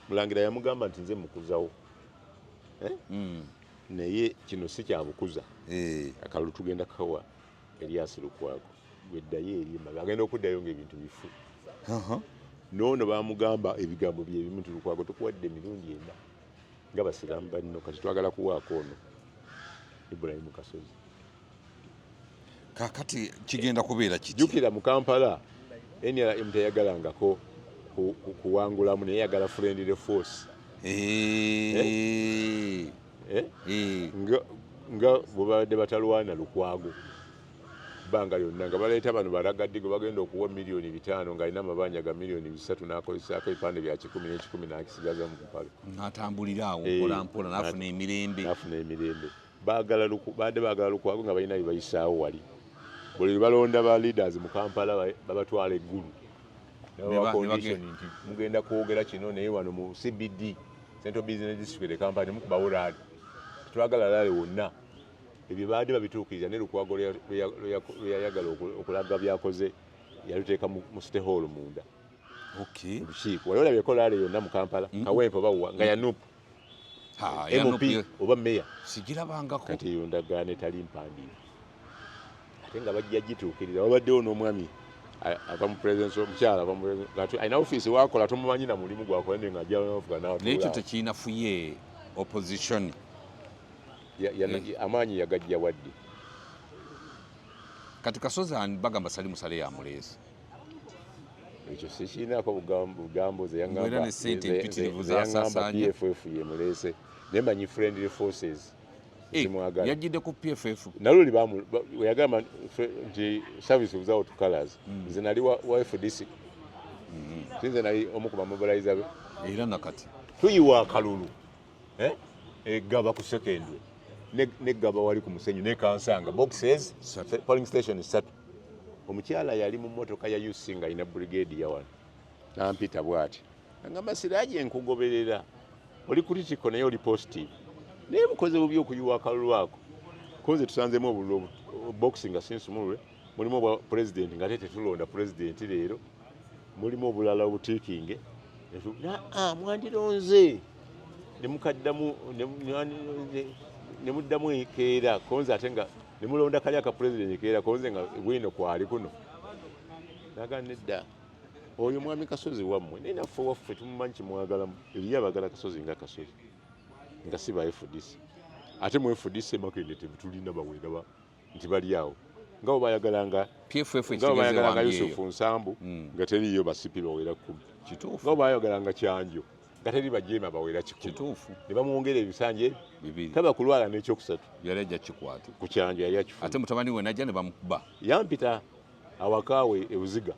Mulangira yamugamba nti, "Nze mukuzawo." Eh? Naye kino si kyabukuza. Akalulu tugenda kawa Erias Lukwago, gweddayo eri emabega. Agenda okuddayo ngaebintu bifu. Noono bamugamba ebigambo byebimu nti, "Lukwago tukuwadde emirundi ena nga basiraamu banno, kati twagala kuwaako ono Ibrahimu Kasozi." Kakati kigenda kubeera kiti? Jjukira mu Kampala NRM teyagalangako kuwangulamu, naye yagala friendly force. Eh? Nga bwe babadde batalwana Lukwago bbanga lyonna, nga baleeta bano balagaddi gwe bagenda okuwa 5 miliyoni ng'alina amabanja ga 3 miliyoni, n'akozesaako ebipande bya 100 n'ekikumi n'akisigaza mu mpalo. N'atambulira awo mpola mpola n'afuna emirembe. N'afuna emirembe. Baagala badde baagala Lukwago nga balina bye bayisaawo wali. Buli lwe balonda ba leaders mu Kampala, babatwala eggulu. Ne Nabawa condition nti mugenda kwogera kino, naye wano mu CBD, Central Business District e Kampala, temukubawo rally, tetwagala rally wonna. Ebyo baadde babituukiriza. Ne Lukwago lwe yayagala okulaga byakoze, yaluteeka mu City Hall munda. Mu lukiiko wali olabyeko rally yonna mu Kampala, Kawempe oba wa, nga ya NUP, Ha, ya MP NUP oba meya? Sigirabangako. Kati eyo ndagaano etali mpandiike, ate nga bajja gituukiriza. Wabaddewo n'omwami ava mu presidence, omukyala ava mu alina ofiisi wakola, tomumanyi na mulimu gwakola, naye ng'ajja navuga Naye ekyo n'atuula. tekinafuye opposition. Amaanyi yagajja wadde. Kati Kasozi ani bagamba Salimu Sale yamuleese? Ekyo sikirinako bugambo. Ze Ng'era ne ssente empitirivu ze yaŋŋamba z'asaasaanya. PFF yemuleese, naye manyi friendly forces zimwagala. Yajjidde ku PFF. Naluli weyagamba nti service without colors, nze nali wa FDC, sinze nali omu ku bamobilizer be. Era nakati. Tuyiwa akalulu, eh? Egaba ku Sekendwe, negaba wali ku musenyu nekansanga boxes. Ssatu. Polling station ssatu. Omukyala yali mu motoka ya UC nga alina brigade ya wano, nampita bwati, agamba, "Siraje, nkugoberera, oli critical naye oli positive, naye bukoze bubi okuyiwa akalulu ako. Konze tusanzemu obululu box nga sinsumulule, mulimu obwa president nga ate tetulonda president leero, mulimu obulala obutiikinge. Aa, mwandironze nemukaddamu nemuddamu enkeera, konze ate nga nemulonda kali aka president keera, konze nga bwino kwali kuno." Naga, "Nedda, oyo mwami Kasozi wammwe, naye naffe waffe tumumanyi kimwagalamu. Eriyo abagala Kasozi nga Kasozi nga si ba FDC, ate mu FDC Makindye tetulina bawera nti bali awo nga bwe bayagalanga PFF nga bwe ekitegeeza bayagalanga wambi eyo. Yusufu Nsambu nga teriyo basipi bawera 10, nga bwe bayagalanga Kyanjo nga teri bajeema bawera 100." Ne bamwongera ebisanja ebyo. 2. Taba kulwala n'ekyokusatu. Yali ajja kikwata. Ku Kyanjo yali akifuna. Ate mutabani we najja ne bamukuba. Yampita awakaawe ebuziga,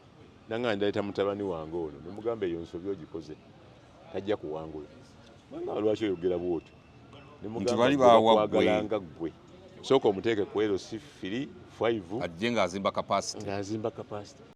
nanga ndaleeta mutabani wange ono, nemugamba, "Eyo nsobi ogikoze, tajja kuwangula." Nanga, "Lwaki oyogera bwotyo?" Nti bali bawa ggwe. "Kwagalanga ggwe, sooka omuteeke ku LC 3 5 Ajje ng'azimba capacity. Ng'azimba capacity.